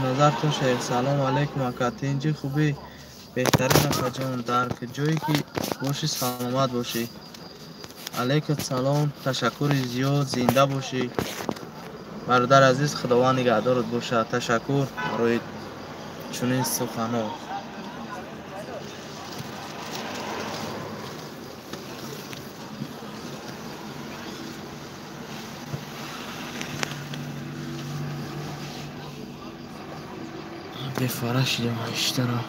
Назартон шайх, салом алейкум ака, тинҷи хубӣ? Беҳтарин акаҷон, дар ҷое ки бошӣ саломат бошӣ. Алейкум салом, ташаккури зиёд, зинда бошӣ. Бародар азиз, Худованд нигаҳдорат бошад. Ташаккур барои чунин суханҳо. Бефара шидем ҳаштара.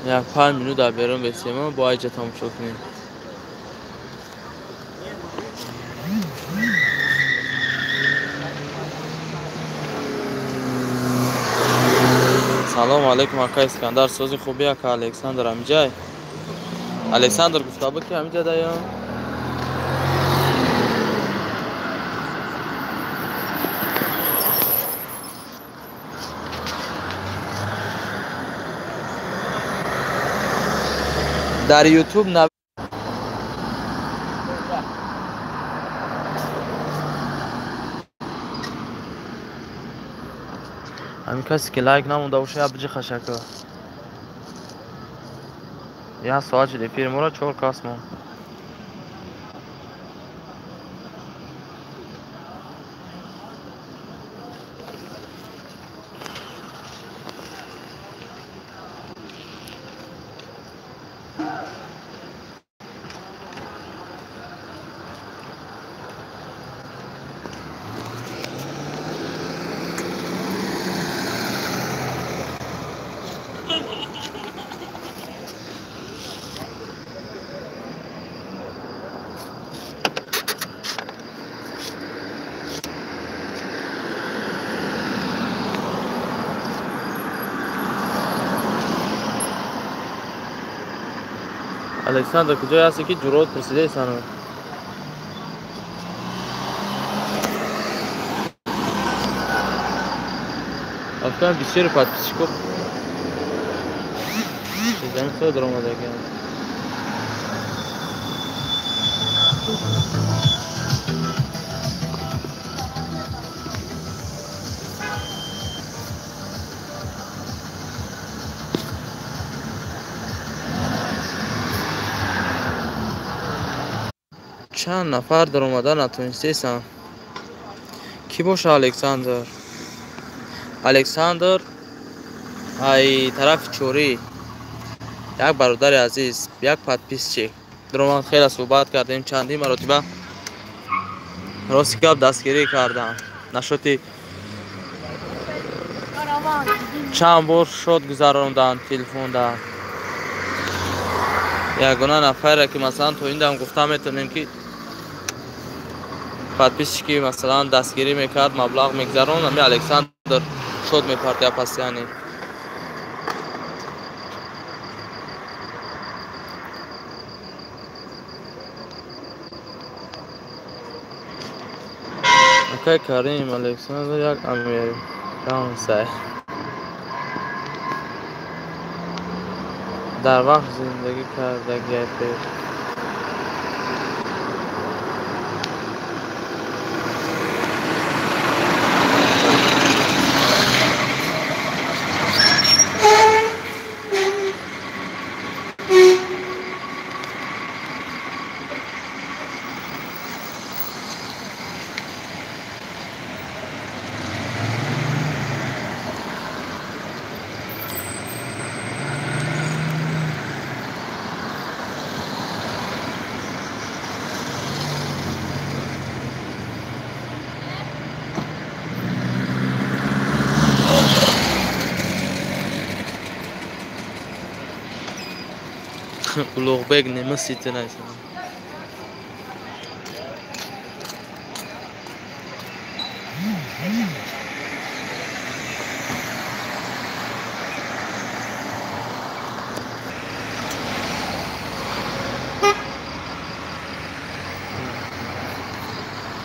Як 5 минут дар берун бесем, бо айҷа тамошо кунем. Салом алейкум, ака Искандар, сози хуби ака Александр амиҷай. Александр гуфта буд ки амиҷа даё. Дар YouTube ҳамин касе ки лайк намонда боша, я биҷи хашака. Як соат шуд эфири моро, 4 кас монд. Александр, куҷое ҳасте ки ҷурот пурсидаесану? Афкан бисёри подписчиков чизами хеле даромадагиам. Чанд нафар даромада натонистесам. Кӣ боша Александр? Александр ай тарафи Чорӣ, як бародари азиз, як подписчик. Даромад, хеле суҳбат кардем, чандин маротиба рости гап дастгирӣ кардам. Нашоти чанд бор шод гузаронданд телефонда. Ягона нафаре ки масалан то ин дам гуфта метавонем ки подписчики масалан дастгирӣ мекард, маблағ мегузаронд, ҳами Александр шод мепартия пасяни. Акай Карим, Александр як американсай. Дар вақт зиндагӣ кардагиай пеш. Улуғбек немисите найсан.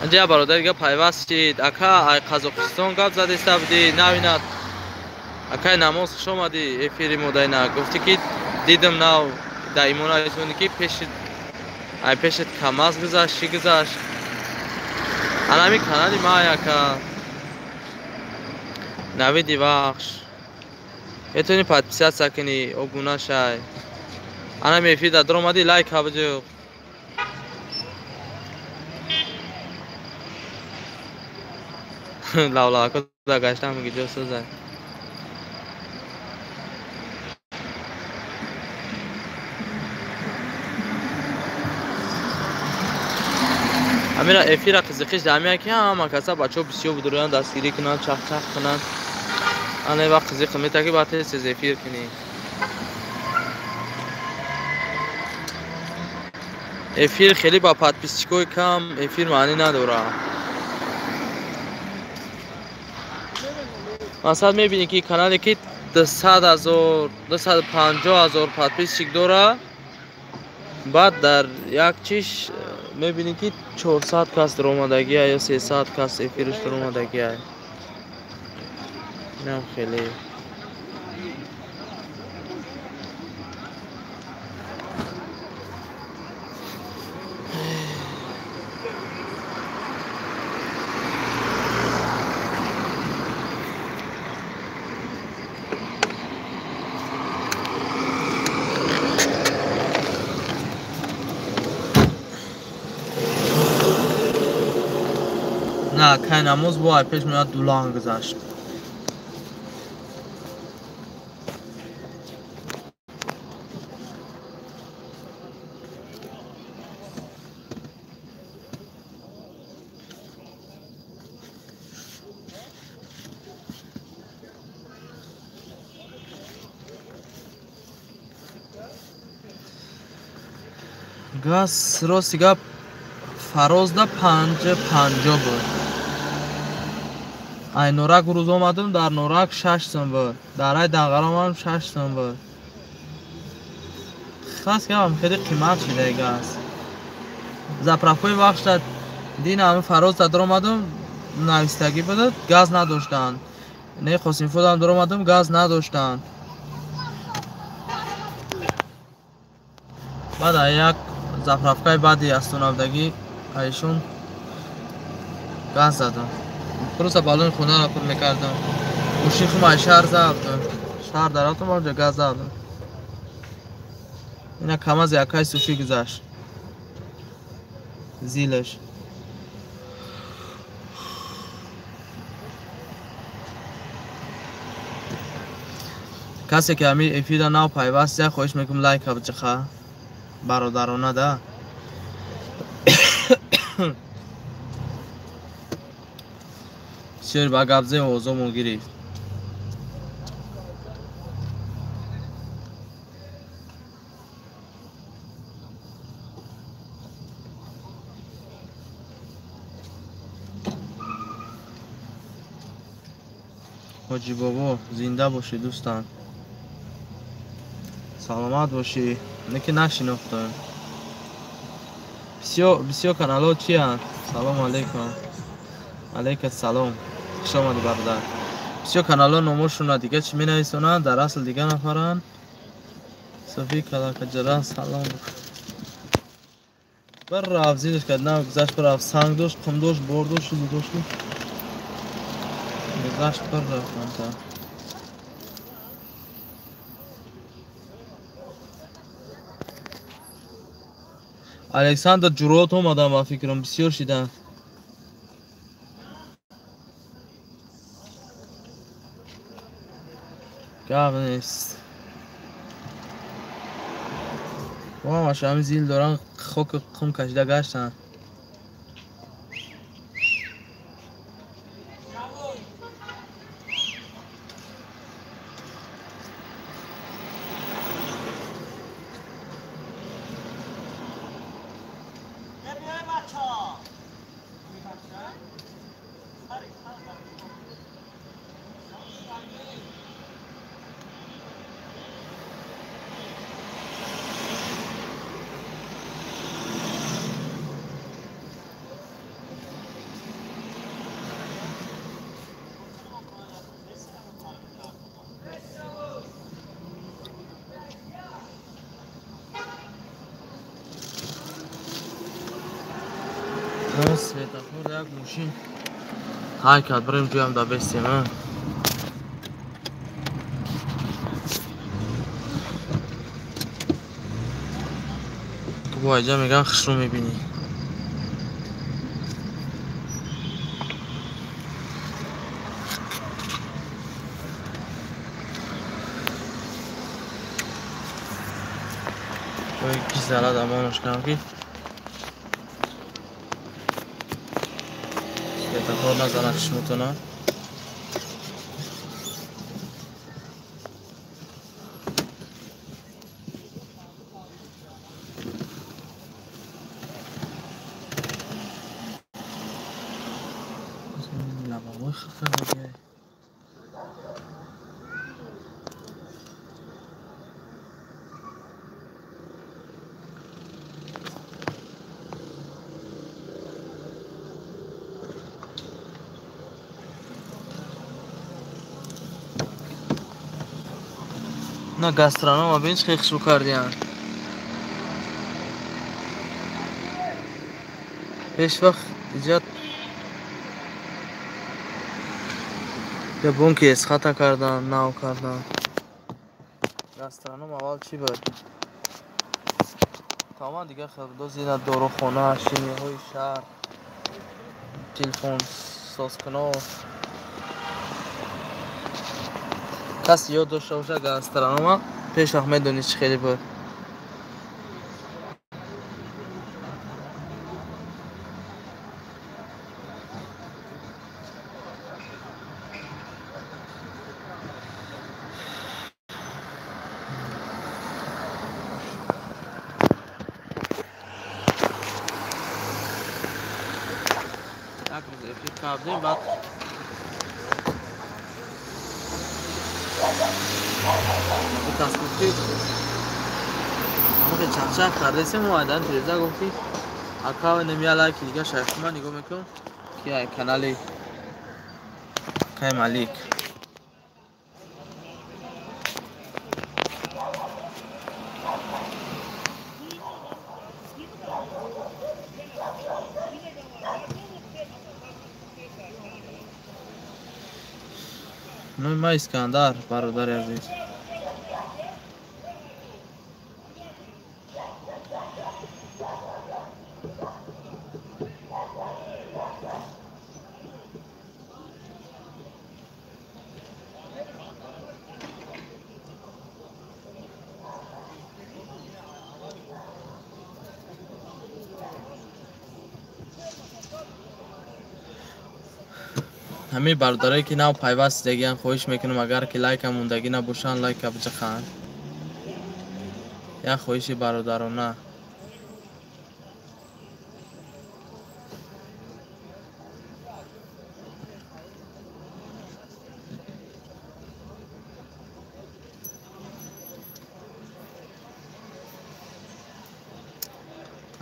Анҷа бародар дига пайваст шид. Ака ай Қазоқистон гап задеста будӣ, навинат. Акай намоз хуш омадӣ эфири модайна. Гуфтӣ ки дидам нав дар имон айсони ки пешит ай пешит КамАЗ гузашт, чӣ гузашт? Анами канали ма яка Навиди Вахш. Метавонӣ подписаться кунӣ, обуна шай. Анами эфир дар омадӣ, лайк ҳабҷӯ. Лавлавако да гаштам ҷо сӯзай. Амира эфира қизиқиш дамия ки ҳама каса бачаҳо бисёр будурӯянд, дастгирӣ кунанд, чахчах кунанд. Ана вақт қизиқ мета ки баъд тез эфир кунӣ. Эфир хеле ба подписчикои кам эфир маънӣ надорад. Масалан мебинӣ ки канале ки 200 000, 250 000 подписчик дорад, баъд дар як чиш мебинӣ ки 400 кас даромадагия ё 300 кас эфирш даромадагия. Инам хеле. На, кай намоз бо ай пеш меояд дулан гузашт. Газ рости гап Фарозда 5,50 буд. Ай Норак рӯз омадам, дар Норак 6 сум буд. Дар ай Данғара омадам 6 сум буд. Хас гапам хеле қимат шида газ. Заправкаи вақта дин ҳами Фарозда даромадам, навистагӣ буд, газ надоштанд. Не Қосимфудам даромадам, газ надоштанд. Баъд як заправкаи баъди астонавдагӣ айшон газ задам. Просто балони хонаро пур мекардам. Мошин хум ай шаҳр задам. Шаҳр даррафтам, онҷо газ задам. Ина камаз якай суфӣ гузашт. Зилаш. Касе ки ҳамин эфира нав пайваст, як хоҳиш мекунам лайка биҷиха. Бародарона да. Бисёр ба гапзе овозомон гирифт. Ҳоҷӣ бобо, зинда бошӣ дӯстам. Саломат бошӣ. Не ки нашинохтам. Бисёр каналҳо чиянд? Салом алейкум. Алейка салом. Хуш омадӣ бародар. Бисёр каналҳо номошонро дига чӣ менависонанд, дар асл дига нафаранд. Софи Калакаҷара салом. Бір рафт зилиш кард, на гузашт, бір рафт санг дошт, қум дошт, бор дошт, чизе дошт. Гузашт бір рафт анта. Александр Ҷурот омадам ба фикрам, бисёр шидам. Гап нест. Ҳамаш ҳамин зил доран, хоки қум кашида гаштанд. Светофор як мошин ҳай кард, бирем ҷоям да бестем. Бо айҷа меган хушрӯ мебинӣ. Ой, гизала дамонош кам ки светофор назанад чишмутона. На гастронома бин чӣ хушрӯ кардиян. Пеш вақт иҷа я бонки эсхата кардан, нав кардан. Гастроном аввал чӣ буд? Тамоман дигар хел буд. Зина дорухона, шиниҳои шаҳр, телефон созкуно. Кас ёд дошта боша гастронома, пеш вақт медонист чӣ хеле буд. Як рӯз эфир кардем, баъд чақчақ кардесем, айдан Тереза гуфт ки ака немя лайки дига шайхума нигоҳ мекун ки ай канали Кай Малик. Номи ман Искандар, бародари азиз. Ҳамаи бародарое ки нав пайваст шудагиян, хоҳиш мекунам, агар ки лайка мондагӣ набошанд, лайка биҷаханд. Як хоҳиши бародарона.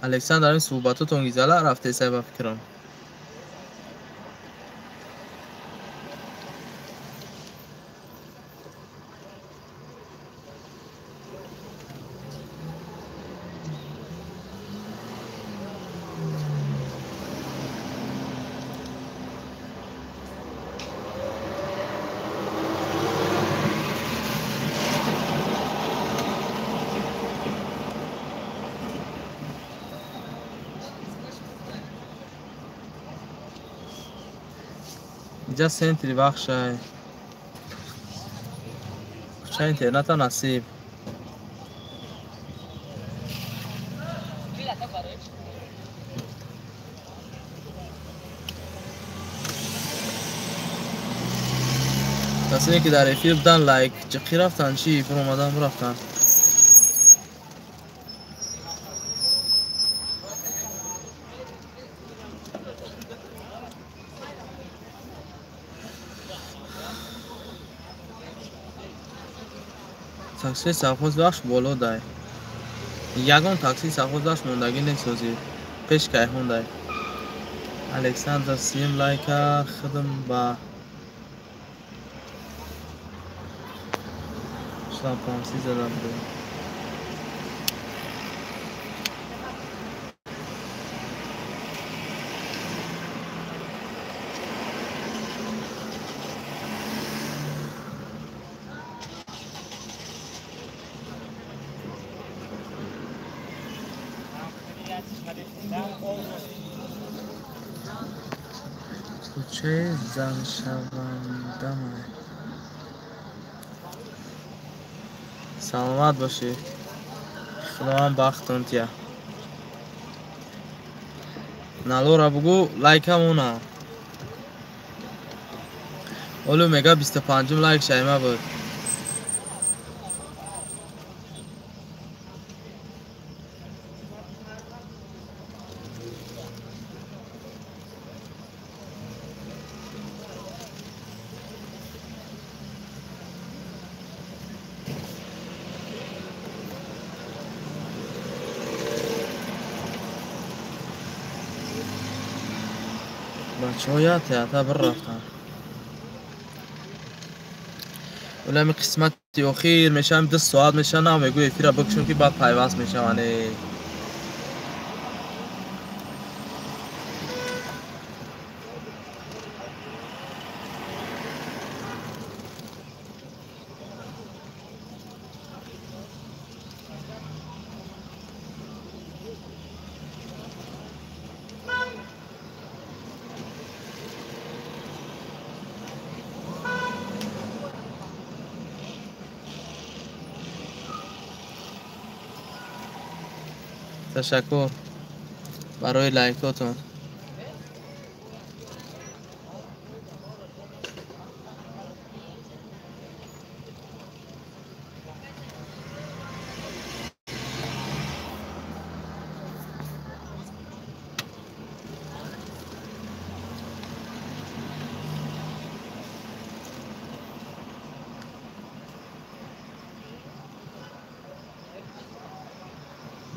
Александр, ин суҳбатотон гизала рафтесай ба фикрам. Инҷа центри бахшай. Кӯчаи интерната насиб. Касоне ки дар эфир будан лайк ҷиқӣ рафтанд, чӣ биромадан бурафтанд. Таксии совхоз бахш боло дай. Ягон таксии совхоз бахш мондагӣ несозӣ. Пеш кайҳон дай. Александр сим лайка хидм ба шлампамси зада будем. Кӯчаи заншавандамай. Саломат бошӣ. Худованд бахтон тия. Налора бугӯ лайкамона. Олу мега 25-ум лайк шайма буд. Бачаҳо як театр бір рафтанд. Олами қисмати охир мешавам, 2 соат мешава, на мегӯ эфира бикушам ки баъд пайваст мешаванд. Ташаккур барои лайкотон.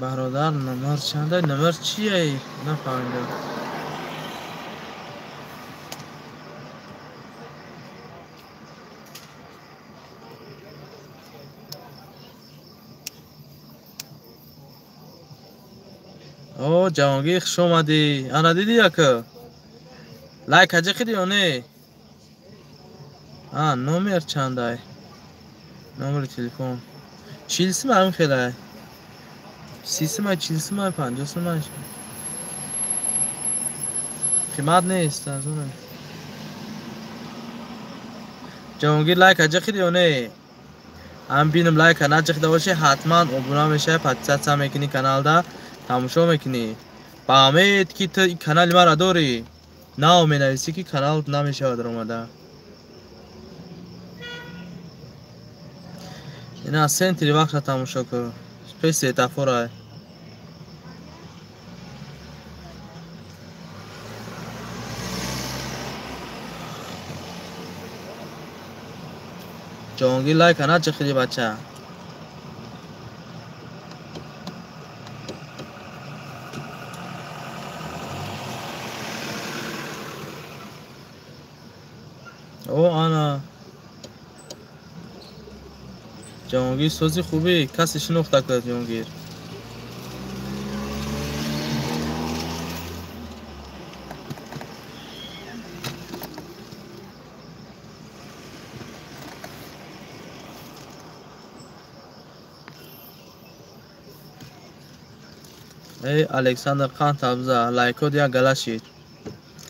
Бародар, номер чанда? Номер чие? Нафаҳмидам. О, Ҷаҳонгир, хуш омадӣ. Ана дидӣ яка? Лайк аҷа кидӣ ё не? А, номер чандай? Номери телефон. 40 сум ҳамин хелай. 30 сумай, 40 сумай, 50 сумай. Қимат нест, аз он. Ҷаҳонгир лайк аҷа кидӣ ё не? Ҳам бинам лайка наҷиқида бошӣ, ҳатман обуна мешавӣ, подписаться мекунӣ каналда, тамошо мекунӣ. Ба умед ки ту канали маро дорӣ, нав менависӣ ки канал намешавад омада. Ина центри вақта тамошо кун. Пеш светофора. Ҷаҳонгир лайка наҷиқиди бача. О, ана. Ҷаҳонгир сози хубӣ, касе шинохта кард Ҷаҳонгир. Эй, Александр қанд табза, лайкот як гала шид.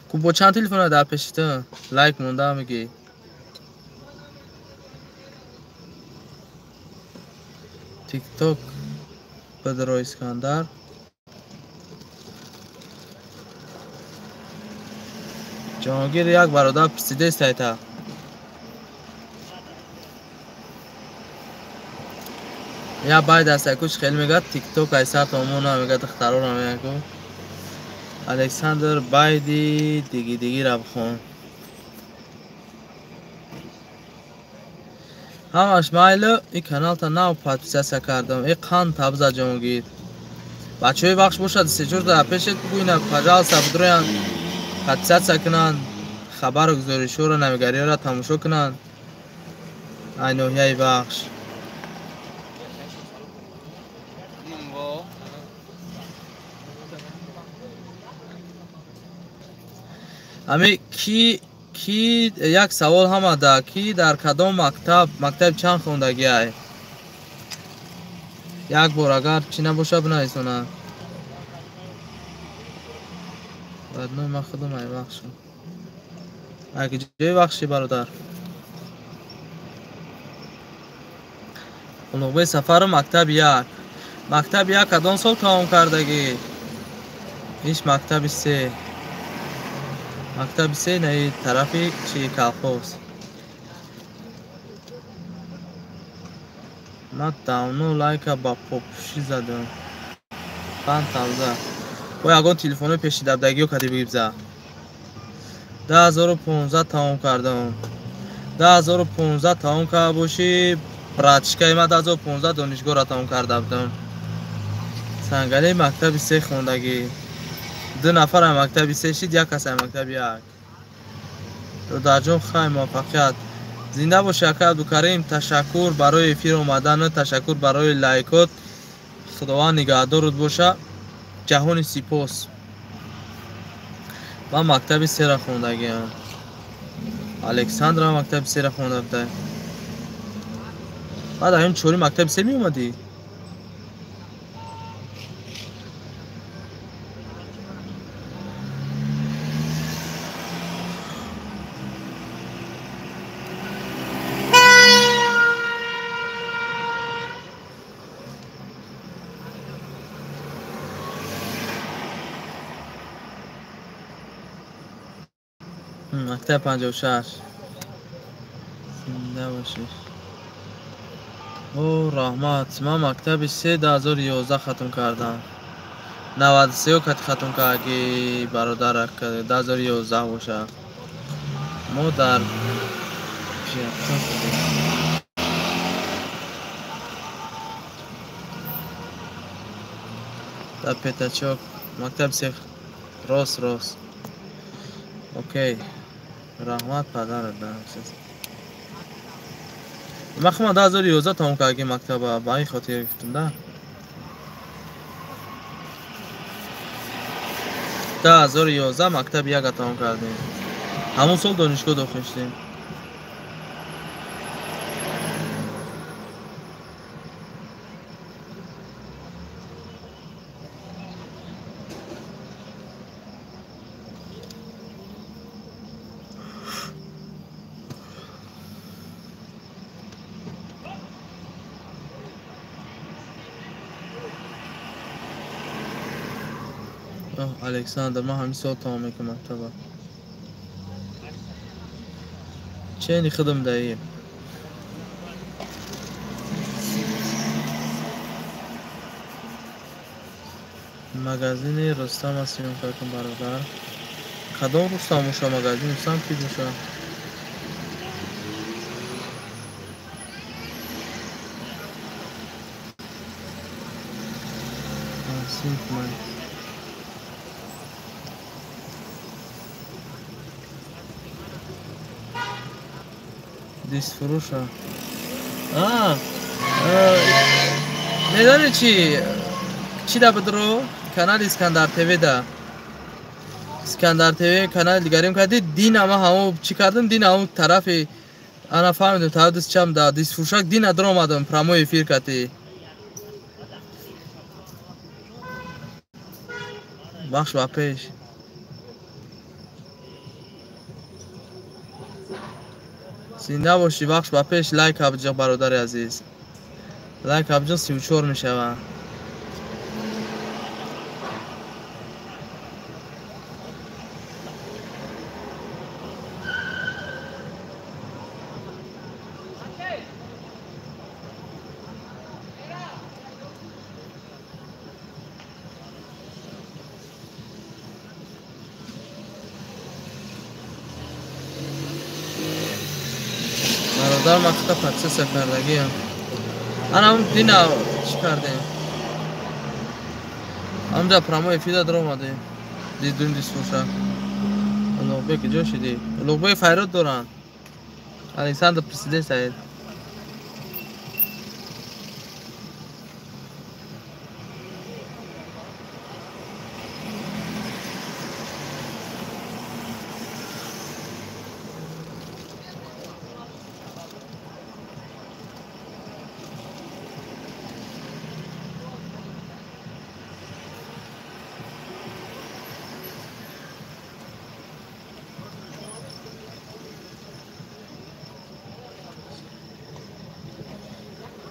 Ку бо чанд телефона дар пеши ту лайк монда мегӣ? Тикток Бадро Искандар. Ҷаҳонгир як бародар пурсидест айта. Я байд аст якуш хеле мегӯяд тикток ай сар томона мегӯяд духтарора мегӯяд. Александр байди диги дигира бихон. Ҳамаш майлу и каналта нав подписаться кардам. И қанд табза Ҷаҳонгир. Бачаҳои бахш бошад се-чор дар пешет бугӯйна, пожалуйста, бидроянд, подписаться кунанд, хабару гузоришҳоро, навигариҳоро тамошо кунанд. Ай ноҳияи бахш. Ами ки як савол ҳамада, ки дар кадом мактаб чанд хондагиай? Як бор агар чӣ набошад бинависонад. Родной ман худам ай вахшам. Ай ҷои вахши бародар? Улуғбек Сафаров мактаби 1. Мактаби 1 кадом сол тамом кардагӣ? Иш мактаби 3. Мактаби 3 наи тарафи чи колхоз. Ман давно лайка ба попушӣ задам. Пан тавза. Бо ягон телефоно пеши дабдагиё кади бигибза. 2015 тамом кардам. 2015 тамом карда бошӣ, братишкаи ман 2015 донишгоҳро тамом карда будам. Сангалии мактаби 3 хондагӣ. 2 нафар ай мактаби 3 шид, як кас ай мактаби 1. Додарҷон, хай муваффақият. Зинда бошӣ ака Абдукарим, ташаккур барои эфир омадан, ташаккур барои лайкот. Худованд нигаҳдорут боша. Ҷаҳони сипос. Ман мактаби 3-ра хондагиам. Александра мактаби 3-ра хонда буда. Баъд ҳамин чори мактаби 3 меомадӣ? Мактаб 56. Зинда бошӣ. О, раҳмат. Ман мактаби 3 2011 хатм кардам. 93 кати хатм кардаги бародар 2011 боша. Мо дар пиятон будем. Дар Петачок мактаби 3 рост рост. Окей. Раҳмат падарат. Ман худам 2011 тамом кардагим мактаба, ба ин хотир гуфтам да. 2011 мактаби 1 тамом кардем. Ҳамон сол донишгоҳ дохил шудем. Александр, ман ҳамин сол тамом мекунам мактаба. Чени худам даи. Магазини Рустам аст съёмка кун бародар. Кадом Рустам боша магазин Рустам ки боша? Синф ман. Дисфурӯша. Медонӣ чи? Чи да бидро? Канали Искандар ТВ да. Искандар ТВ канали дигарим кардӣ. Дин ама ҳамо чӣ кардам? Дин ҳамо тарафи ана фаҳмидам, тарафи дистчам да дисфурӯшак дина даромадам прямой эфир кардӣ. Бахш ба пеш. Зинда бошӣ, бахш ба пеш. Лайк абҷо бародари азиз. Лайк абҷо 34 мешавад. Бародар, ман худам процесса кардагиам. Ана дина чӣ кардем? Ҳамҷа прямой эфира даромадем. Дидум дисфурӯша. Улуғбек куҷо шудӣ? Улуғбек файрод доранд. Александр президент Саид.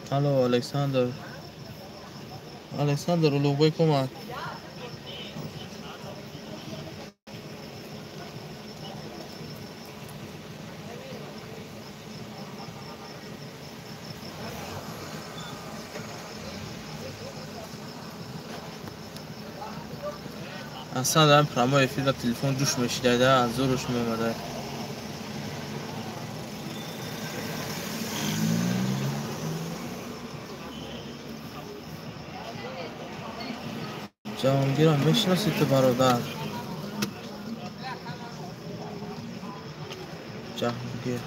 Алло, Александр. Александр Улуғбек омад. Аслан дар прямой эфир да телефон ҷӯш мешидайда, аз зӯрш меомада. Ҷаҳонгирам мешиносӣ ту бародар? Ҷаҳонгир.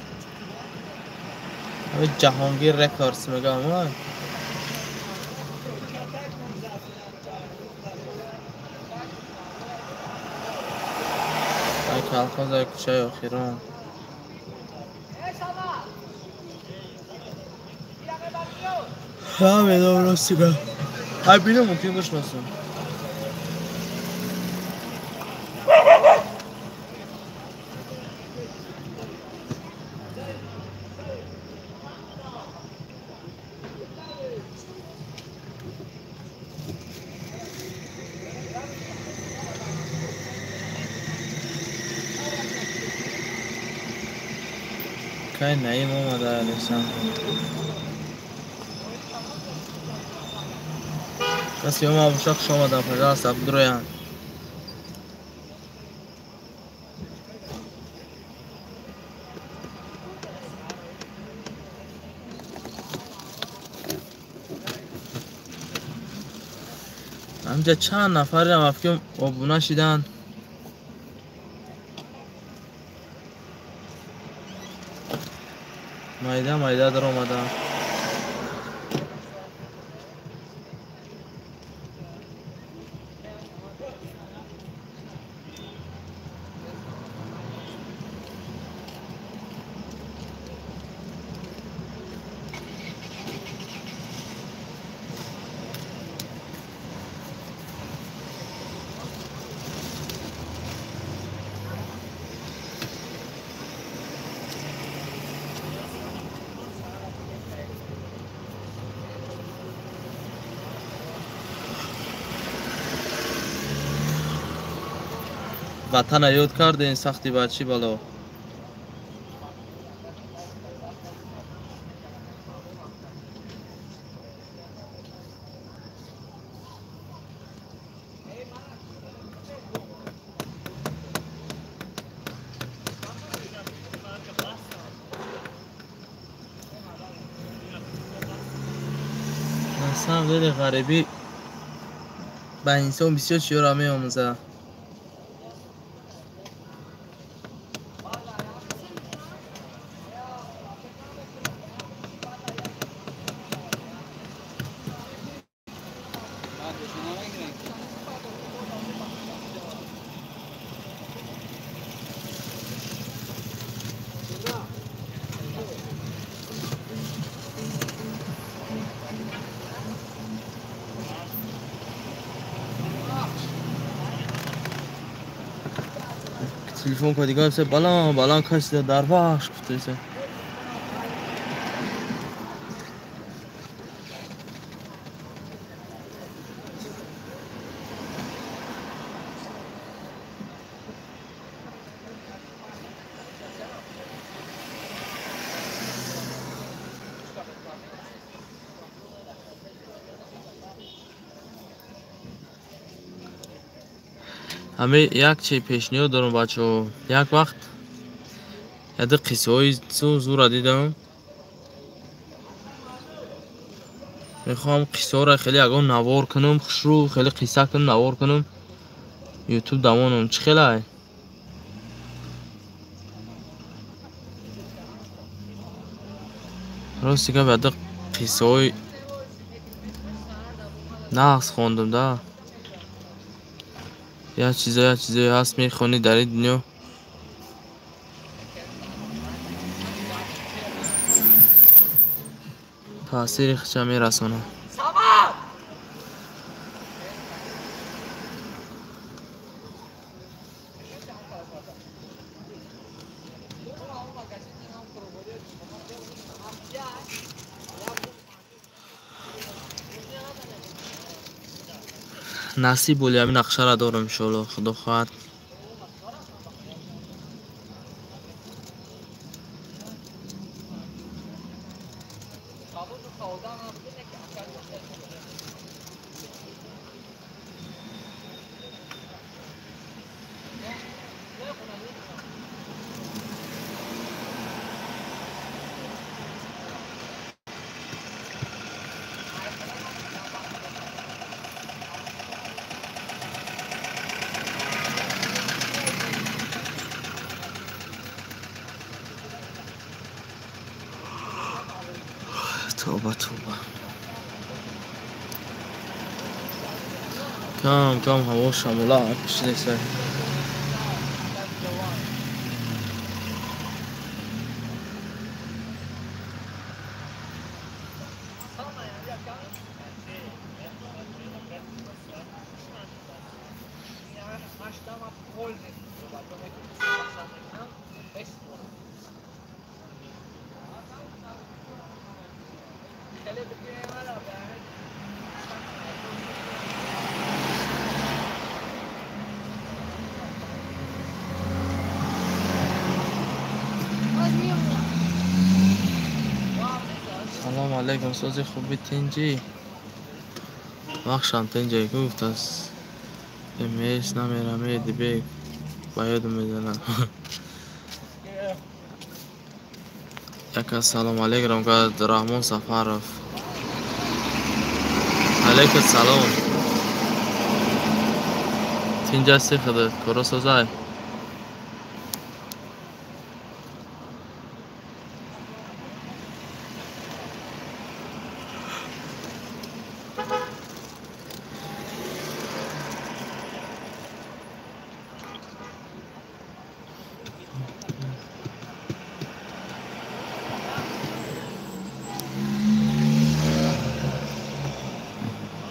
Ҳамин Ҷаҳонгир Рекордс мегӯям, а? Ай колхоз, ай кӯчаи охирон. Ҳамедом рости гап. Ай бинам мумкин бишносам. Кай Наим омада, Александр. Касе омад боша, хуш омада, пожалуйста, бидроянд. Ҳамҷа чанд нафарам афкем обуна шиданд. Майда майда даромадам. Ватана ёд кардем, сахти бачи бало. На самом деле ғарибӣ ба инсон бисёр чизҳоро меомӯзад. Телефон кодигар се балан балан кашида дар бахш гуфтаиса. Ҳаме як чи пешниҳод дорам, бачаҳо. Як вақт яде қиссаҳои зура дидам. Мехоҳам қиссаҳоро хеле ягон навор кунам, хушрӯ хеле қисса кунам, навор кунам, ютуб дамонам. Чӣ хелай? Рости гап, яде қиссаҳои нағз хондам да. Як чизое ҳаст, мехонӣ дар ин дунё. Таъсири худша мерасонад. Насиб боли ҳамин нақшаро дорам иншоалло, худо хоҳад. Тоба, тоба. Кам кам ҳаво шамола кишидеса. Салом алейкум, сози хуби тинҷӣ? Бахшам тинҷӣ гуфт аз МС намерам, дибек ба ёдам мезанад. Яка салом алейкум гуфт Раҳмон Сафаров. Алейкум салом. Тинҷ ҳасти худат, коро созай?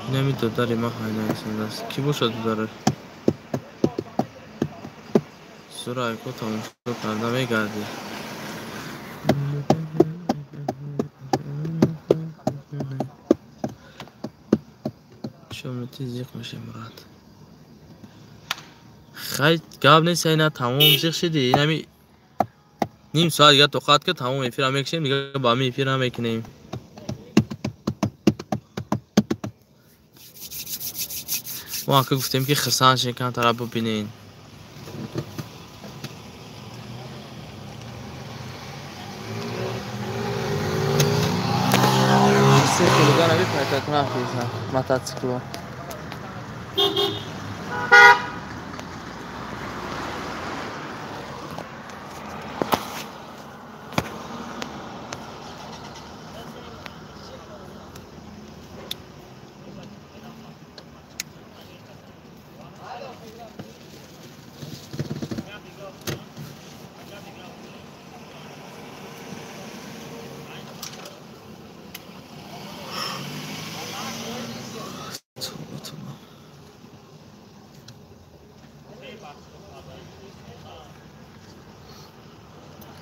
Инами додари ма ҳайнаисондааст. Кӣ бошад додари? Сурайко тамошо карда мегардӣ. Шомети зиқ меши Мурад. Хай гап нест, ина тамом зиқ шиди. Инами ним соат дига тоқат ки тамом эфира мекушем, дига ба ҳами эфир намекунем. Мо ака гуфтем ки хурсанд шин, камтара бибинен. Се хулигана бипайта кунам физа мотоцикло.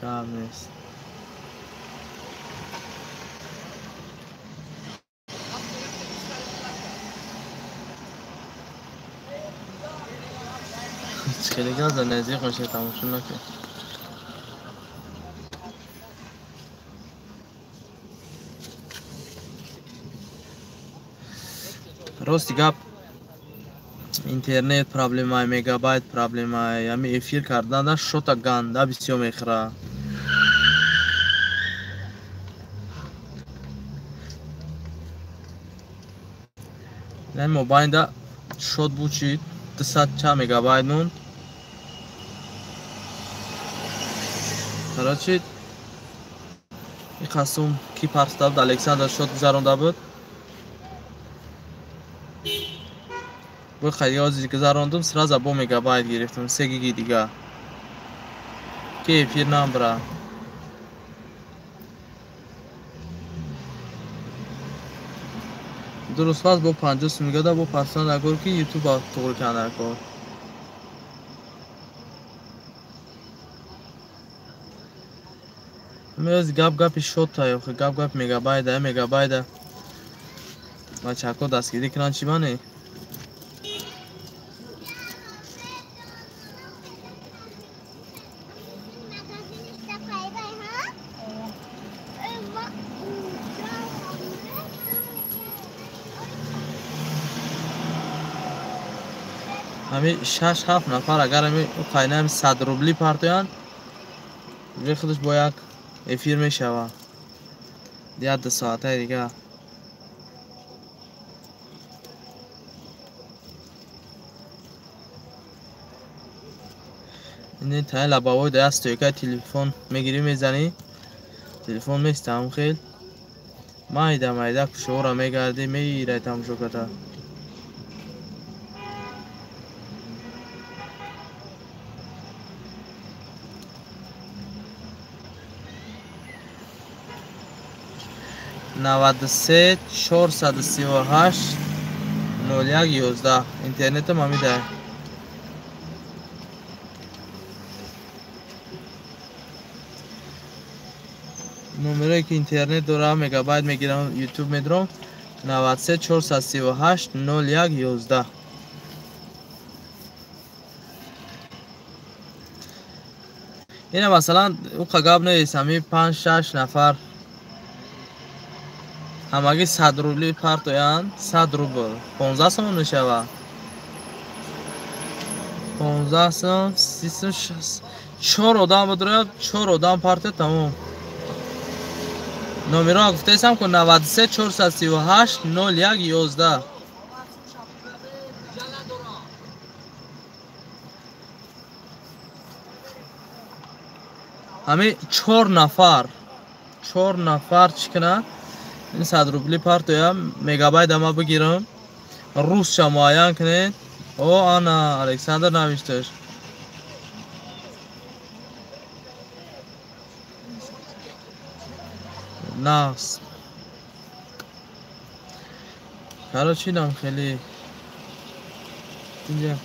Гап нест. Хеле гап дар наздик мешавад, тамошо накун. Рости гап, интернет проблемай, мегабайт проблемай, ҳами эфир кардана шота ганда бисёр мехӯра. Ин мобайнда шот бучид 200 чанд мегабайт монд. Короче, ин қасум ки парста буд, Александр шот гузаронда буд. Бо хайди ҳозир гузарондум, сразу бо мегабайт гирифтам, 3 гиги дига. Ки эфир набра. Дуруст пас бо 50 сум гада бо парста накор ки YouTube туғри канда кор. Мез гап гапи шот таёхи, гап гап мегабайт, мегабайт. Бачако дастгирӣ кунанд чӣ бане? Ҳами 6-7 нафар агар ҳами қайна 100 рубли партоянд, уже худаш бо як эфир мешавад. Як ду соатаи дигар. Ин таи лабавой да стойкаи телефон мегирӣ, мезанӣ, телефон местам хел. Майда майда кушоора мегардӣ, меирай тамошо карда. 93 438 01 11 интернетам ҳамида. Номерое ки интернет дорам, мегабайт мегирам, ютуб медорам 93 438 01 11. Ина масалан уқа гап нест, ҳами 5-6 нафар ҳамагӣ 100 рубли партоянд, 100 рубл 15 сомон мешавад. 15 сом, 30 сом, 60. 4 одам бидорад, 4 одам партояд, тамом. Номерро гуфтаистам ку 93 438 01 11. Ҳами 4 нафар, 4 нафар чӣ кунад? Ин 100 рубли партоям, мегабайт ама бигирам, русча муайян кунед. О, ана Александр навишташ. Нақс. Короче, инам хеле инҷа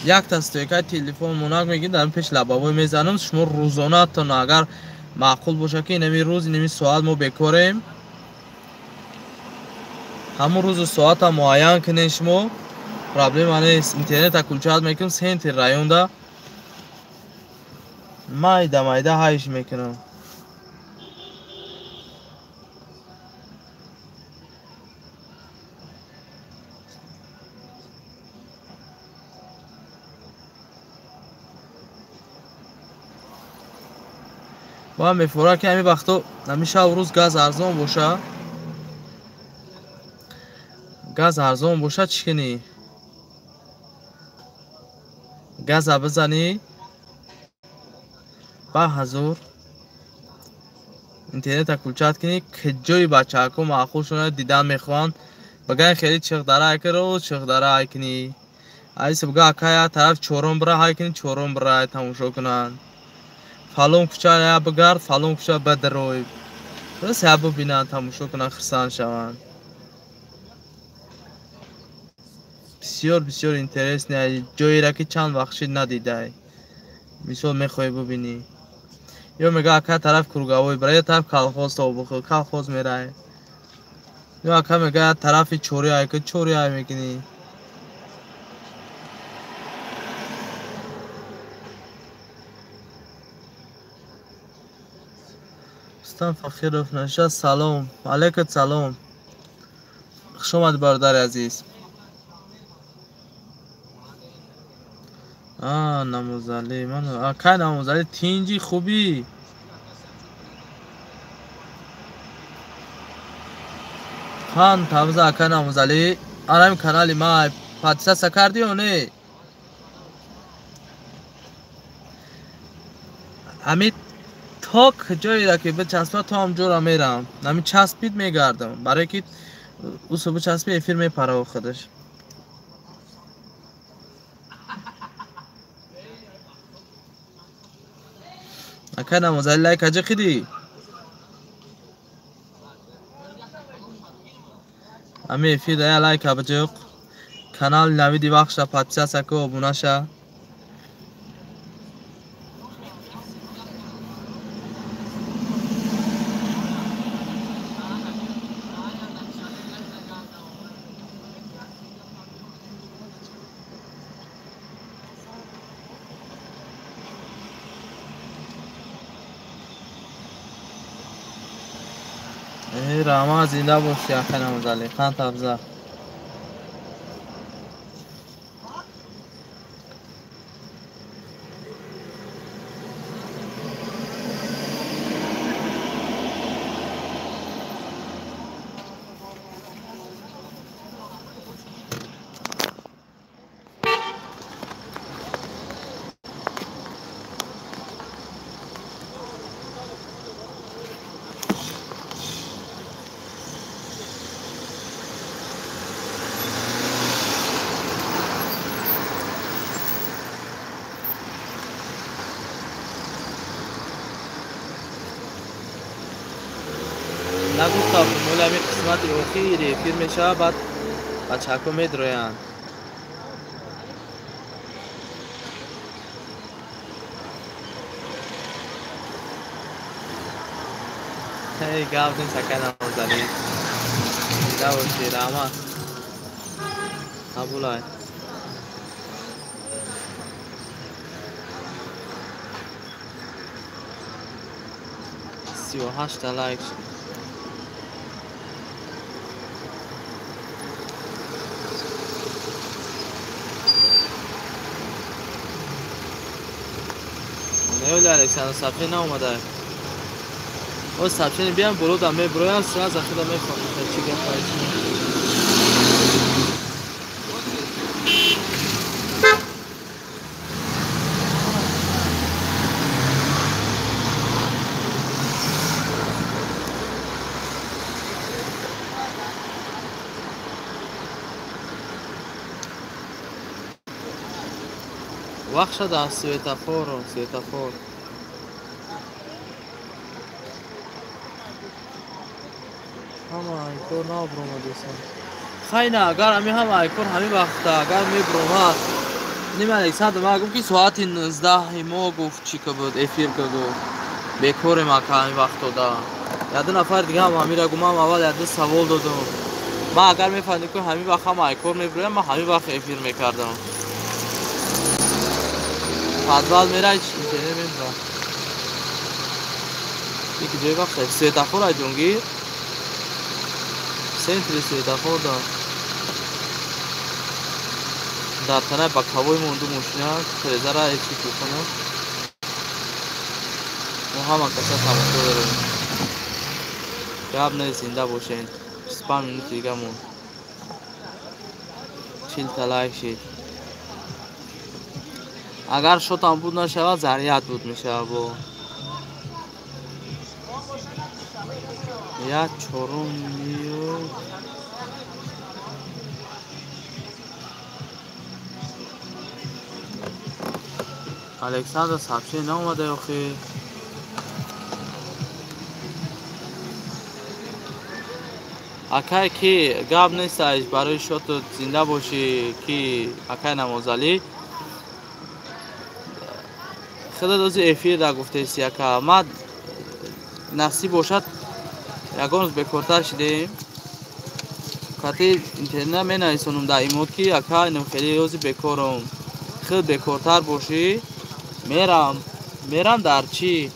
якта стойкаи телефон монак мегирем, дар пеш лабавой мезанам. Шумо рӯзонатон агар маъқул бошад ки инами рӯз, инами соат мо бекорем, ҳамон рӯзу соата муайян кунед шумо, проблема нест. Интернета кулчат мекунем, центр районда майда майда ҳайш мекунам. Ба мефора ки ҳамин вақто ҳамин шаб рӯз газ арзон боша, газ арзон боша, чӣ кунӣ? Газа бизанӣ ба ҳазур интернета кулчат кунӣ, ки ҷои бачаҳако маъқул шуда дидан мехоҳанд, багай хеле чиғдара ай ки рӯз чиғдара ай кунӣ. Айса бага акай тараф чорум бира ҳай кунӣ, чорум бира ай тамошо кунанд. Фалон кӯча я бигард, фалон кӯча бадарой. Рӯз я бибинанд, тамошо кунанд, хурсанд шаванд. Бисёр бисёр интересный ҷоеро ки чанд вақт шид надидай. Мисол мехоҳӣ бибинӣ. Ё мега ака тараф круговой бира, ё тараф колхоз то бихӯр, колхоз мерай. Ё ака мега тарафи чори ай ки чори ай мекунӣ. Рустам Фақиров наша салом. Алейкум салом. Хуш омадӣ бародари азиз. Намозалӣ, ман акай Намозалӣ тинҷи хубӣ. Хан табза акай Намозалӣ, анами канали ма подписаться кардӣ ё не? Ҳами то ҷоеро ки бичаспа то ҳам ҷора мерам. Ҳами часпид мегардам, барое ки усо бичаспи эфир мепара худаш. Акай Намозалӣ лайк аҷа қидӣ? Ҳами эфир дая лайк абҷиқ. Канали Навиди Вахша подписаться ку, обуна ша. Раҳмат, зинда бошӣ акай Намозалӣ. Қанд абза. Гуфта будем, оли ҳамин қисмати охири эфир мешавад, баъд бачаҳако медроянд. Эй, гап нест, акай Намозалӣ. Зинда бошӣ, раҳмат. Қабулай. 38 лайк шуд. Не, Александр Сабчи наомада. О, Сабчи биям боло да меброям, сразу худа мехонам, чӣ гап ҳаст. Вақт шуда светофору, светофор. Ҳама айкор набромадесан. Хайна, агар ҳами ҳама айкор ҳами вақта, агар мебромад. Ним Александр ма гуфт ки соати 19 мо гуфт чӣ ка буд, эфир ка гуфт. Бекорем ака ҳами вақто да. Яду нафар дига ҳам ҳамира гум, ман аввал яду савол додум. Ман агар мефаҳмидам ки ҳами вақт ҳама айкор меброям, ман ҳами вақт эфир мекардам. Подвал мерай, интернет мебра. Яки ҷои вақт светофор ай ҷонгир. Центри светофор да. Дар танаи боковой монду мошина, трезара эчи кухона. Мо ҳама каса тамошо дорем. Гап нест, зинда бошен. 25 минути дига монд. 40 та лайк шид. Агар шотам буд нашавад, заррият буд мешавад бо. Як чорум миёд. Александр Сабчи наомада охи. Акай ки гап нест, барои шоту зинда бошӣ ки акай Намозалӣ. Худо дози эфир да гуфтеси ака. Ма насиб бошад ягон рӯз бекортар шидем. Кати интернет менависонам дар имод ки ака инам хеле рӯзи бекорам. Худ бекортар бошӣ мерам. Мерам дар чӣ?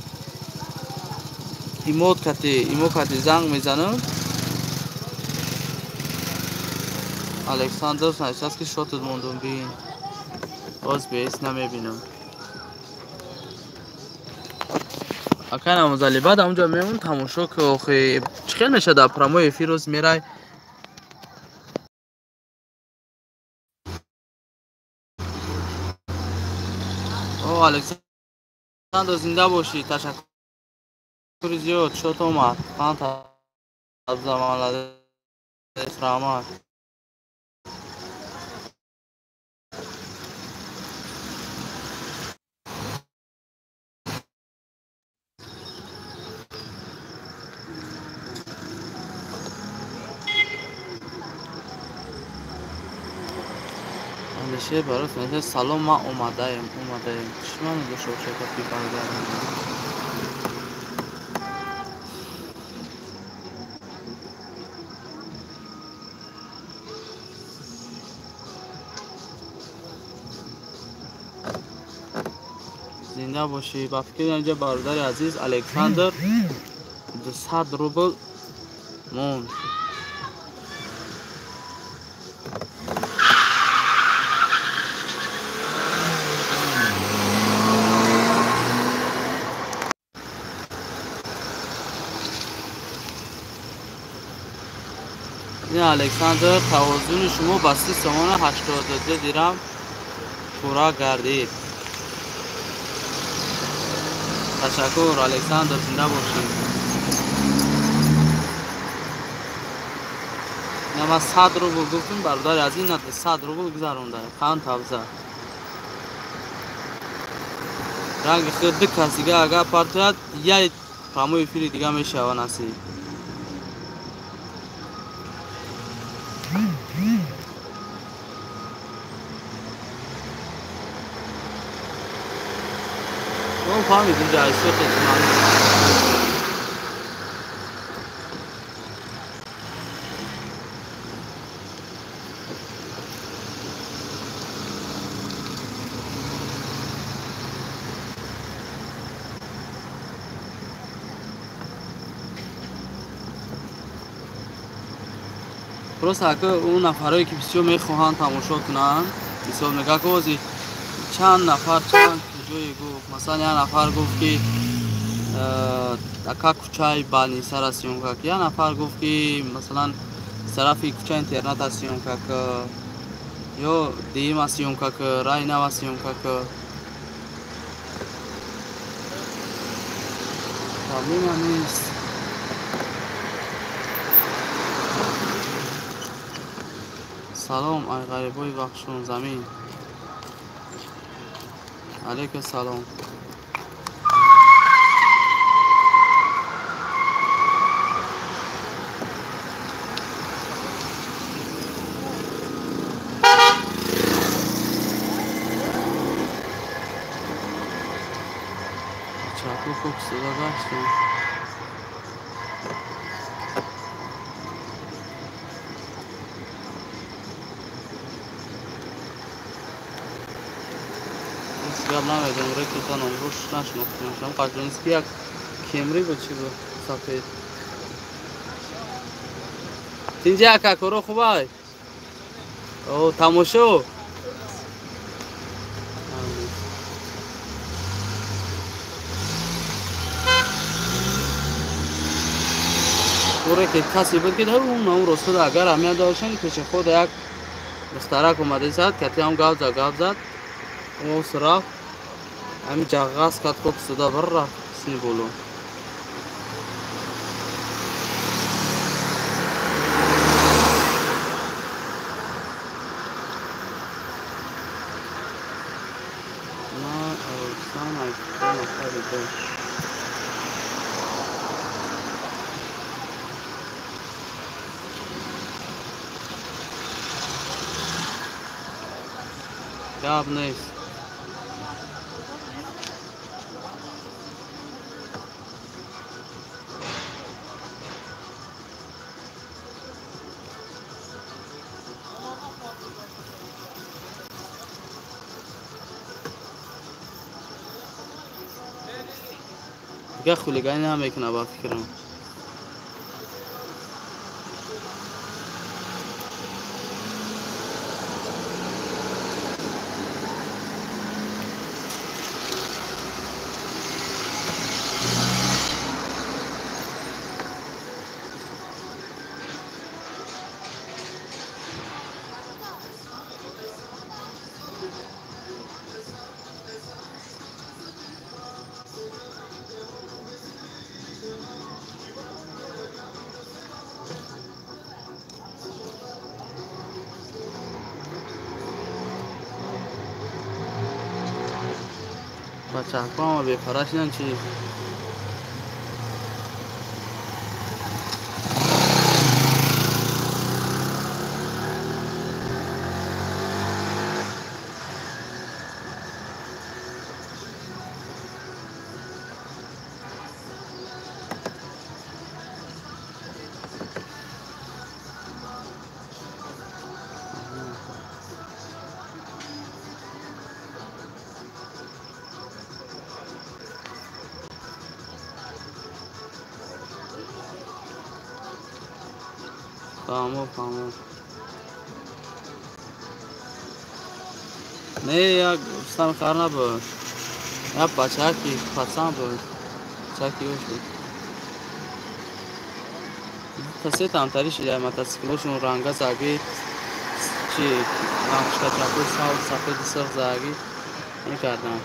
Имод кати занг мезанам. Александр нависад ки шотуд мондум бин. Боз беҳис намебинам. Акай Намозалӣ, баъд ҳамунҷо мемон тамошо ки охи чӣ хел мешавад дар прямой эфир рӯз мерай. О, Александр зинда бошӣ, ташаккури зиёд, шот омад. Қанд табза, молодец, раҳмат. Алишер барот мегӯяд салом, ман омадаем, омадаем. Чӣ маъно дошт шакафи бародарам? Зинда бошӣ. Ба фикри инҷа бародари азиз Александр 200 рубл монд. Александр, тавозуни шумо ба 30 сомона 82 дирам пурра гардид. Ташаккур, Александр, зинда бошӣ. На ман 100 рубл гуфтум, бародари азиз, на 100 рубл гузаронда. Қанд тавза. Ранги худ ду кас дига агар партояд, як прямой эфири дига мешава насиб. Фаҳмид инҷа айсоте просто ака он нафарое ки бисёр мехоҳанд тамошо кунанд, мисол мега ки ози чанд нафар чанд ҷое гуфт, масалан як нафар гуфт ки ака кӯчаи Балнисара съёмка, як нафар гуфт ки масалан тарафи кӯчаи интерната съёмка, ё диима съёмка, рай нава съёмка. Проблема нест. Салом ай ғарибои вахшонзамин. Алейкум салом. Чаку хуб суда гаштем. Гап намедонам, рекета номруш нашинохтам. Қаҷонски як кемри буд, чи буд, сафед. Тинҷа ака, коро хубай? О, тамошо? Ӯ рекет касе буд ки он ростуда агар аҳамият дошанд, пеши худ як духтарак омада зад, кати ҳам гап зад, гап зад. Ос рафт. Ҳамин ҷағғаз кард, хоб суда бір рафт сини боло. Ман Рустам аз ду нафари дошт. Гап нест. Дигар хулиганӣ намекунад ба фикрам. Бачаҳакҳо бепара шидан чи? Фаҳмо, фаҳмо. Не, як Рустам хар набуд. Як бачаки пацан буд. Бачаки ёш буд. Та се тамтари шида мотоциклошон ранга заги, чи нақшкачакои сабз, сафеди сирх заги мекардам.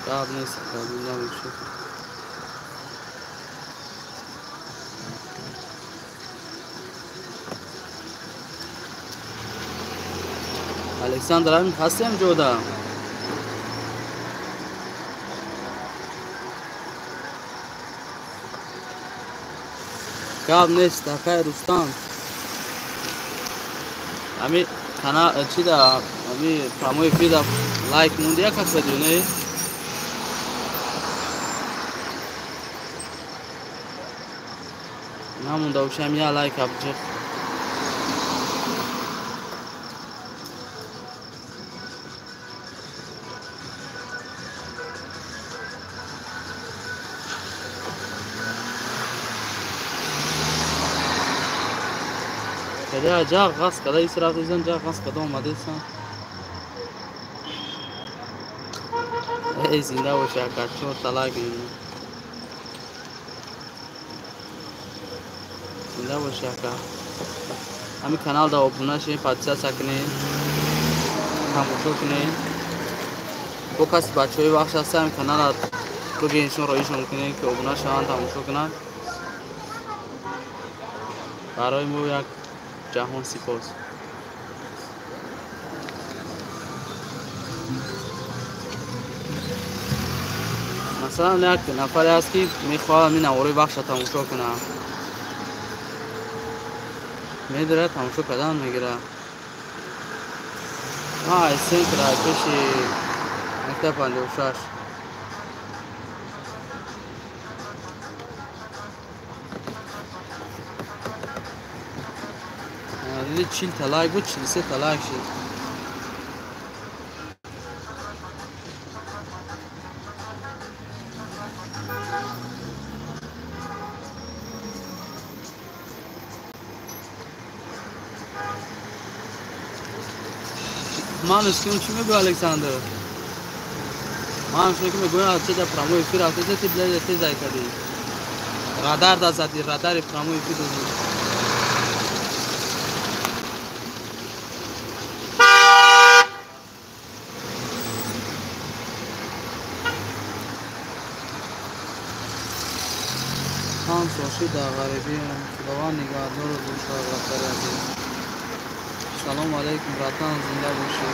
Гап нест, набошад. Александр ҳамин ҳастем ҷода? Гап нест, акай Рустам. Ами канал чи да ами прямой эфир да лайк монди як кас видео не? Намонда бошам я лайк абҷиқ. Када ҷа ғас када исраф изан ҷа ғас када омадесан. Эй зинда боши ака, чор та лайк мемонад. Зинда боши ака. Ҳамин канал да обуна шавед, подписаться кунед, тамошо кунед. Бо каси бачаҳои вахш ҳаста ҳамин каналро бигӯеншон, роишон кунед ки обуна шаванд, тамошо кунанд. Барои мо як ҷаҳон сипос. Масалан як нафаре ҳаст ки мехоҳад ҳамин навораи вахшро тамошо кунад. Медорад тамошо кардан мегирад. Ай центр ай пеши мактаб 56. Диди 40 та лайк буд, 43 та лайк шуд. Ман уским чӣ мегӯ Александр? Ман шумо ки мегӯям аз чеда прямой эфир рафтеса ти блядь тез ай кардӣ. Радар да задӣ, радари прямой эфир додӣ. Ҳам соши дар ғарибиам, Худованд нигаҳдору бошад рафтари азиз. Салом алейкум, братан, зинда бошӣ.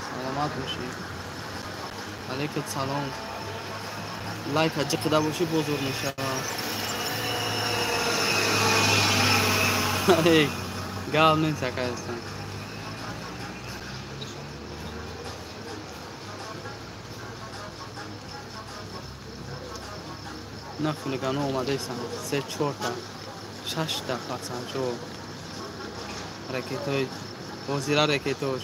Саломат бошӣ. Алейкум салом. Лайк ҳаҷи қида бошӣ бозур мешавад. Гап нест акай Рустам. На хулигано омадаистанд. 3 4 та, 6 та пацанчо. Ракетои ҳозира ракетош.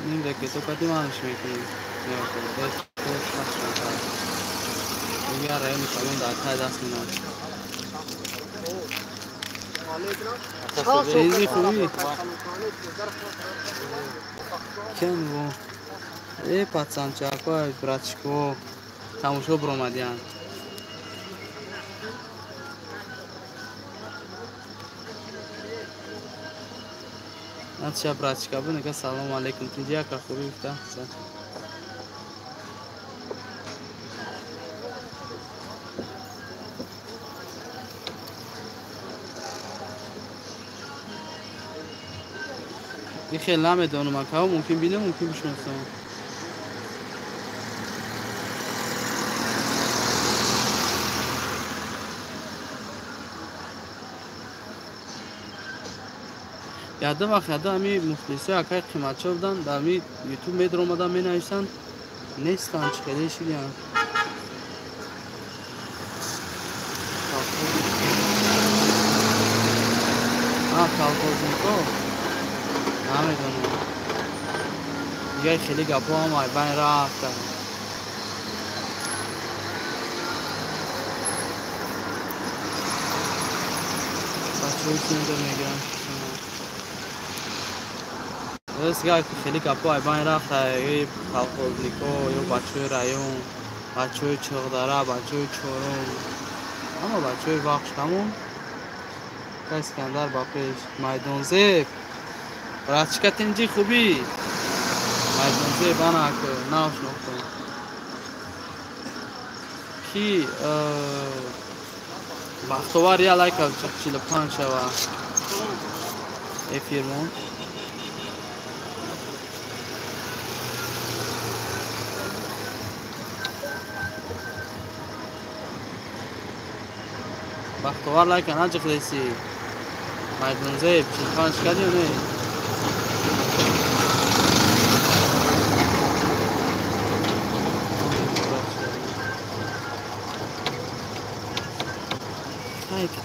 Ним ракето кати манш мекунем. Нигоҳ кун, 4 6 нафар. Дигар райони калон дар тай даст менад. Чизи хуби? Кен бо? Э пацанчако, братчико, тамошо биромадиянд. Натша братчика бу нека салом алейкум. Тинҷи яка хуби гуфта. Ин хел намедонам ака, мумкин бинам, мумкин бишносам. Яда вақт яда ҳами мухлисои акай қиматчо буданд, дар ҳами ютуб медаромадан менависанд, нестанд, чӣ хеле шидиянд. Колхознико намедонам. Дигар хеле гапҳо ҳам ай байн рафтанд. Бачаҳои синда мегиранд. Хеле гапҳо ай байн рафта, ё колхознико, ё бачаҳои район, бачаҳои Чоғдара, бачаҳои Чорум, ҳама бачаҳои Вахш тамом. Искандар ба пеш, Майдонзеб, братчика тинҷи хубӣ? Майдонзеб ана нашнохтам. Ки бахтовар я лайка 45 шава эфирмон. Бахтовар лайка наҷиқлеси. Майдонзеб 45 кадиё не?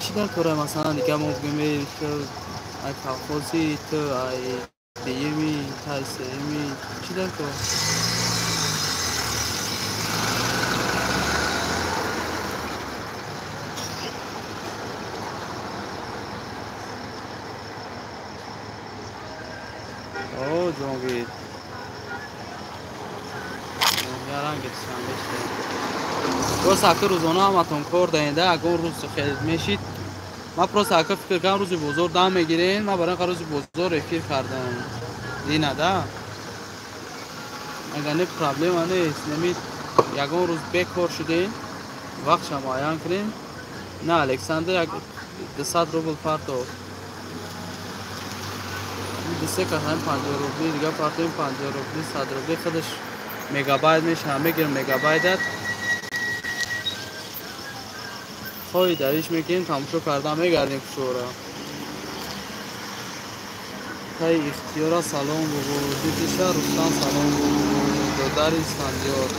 Чӣ дар кора масалан дига мо бигӯем ай колхози ту ай дуюми тай сеюми чӣ дар кор? О ҷонгир ранги душанбе шуда. Просто ака рӯзона ҳаматон кор даҳенда, ягон рӯз хел мешид. Ман просто ака фикр кардам рӯзи бозор дам мегирем, ман барои рӯзи бозор эфир кардам. Дина да? Агар не проблема нест, неми ягон рӯз бекор шудем, вақтша муайян кунем. На, Александр як 200 рубл партофт. Дусе касани 50 рубли, дига партоем 50 рубли, 100 рубли худаш мегабайт мешавад, мегирам мегабайтат. Хоҳи дариш мекунем, тамошо карда мегардем кушора. Тай ихтиёра салом бугу, дудиша Рустам салом бугу, додари Искандиёр.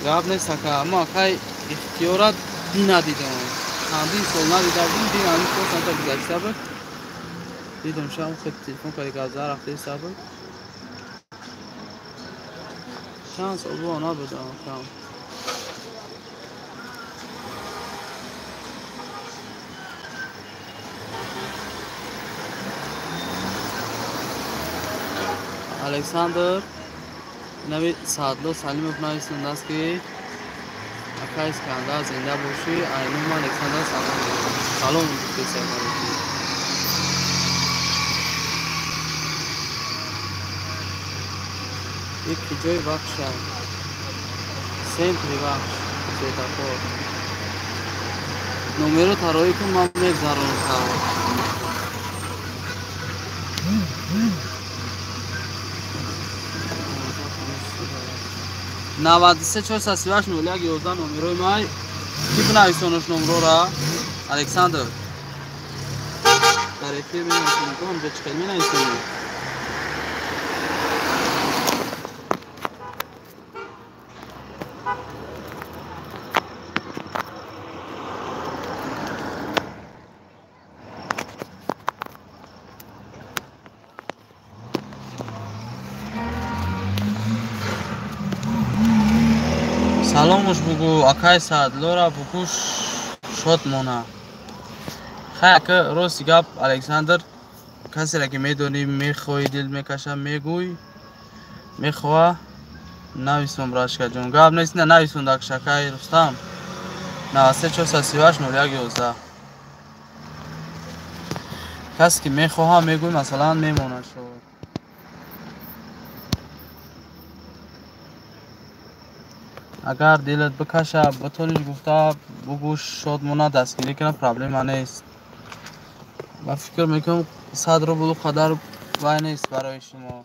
Гап нест ака, аммо акай ихтиёра дин надидам. Чандин сол надида будем, дин ҳамин сол санта гузашта буд. Дидам шам хел телефон карди газа рафтаиста буд. Чанд сол бо набудам акам. Александр нави Саадло Салимов нависондааст ки ака Искандар зинда бошӣ. Айнума Александр салом. Салом гуфтесай. Ики ҷои вахша. Центри вахш светофор. Номеро тароӣ кун, ман мегзаронам. 93 438 01 11 номерои май. Ки бинависонаш номрора? Александр. Дар эфир менависонам, ту ҳам ҷо чӣ хел менависонӣ? Саломуш бугу акай Саадлора бугу шод мона. Хай ака рости гап Александр касеро ки медонӣ мехоҳӣ дил мекаша мегӯй мехоҳа нависон брашкаҷон. Гап нест на нависон дакшакай Рустам. 93 438 01 11. Касе ки мехоҳа мегӯй масалан мемонад шод. Агар дилат бикаша битониш гуфта бугӯ шод мона дастгирӣ кунам проблема нест. Ман фикр мекунам 100 рубл қадар вай нест барои шумо.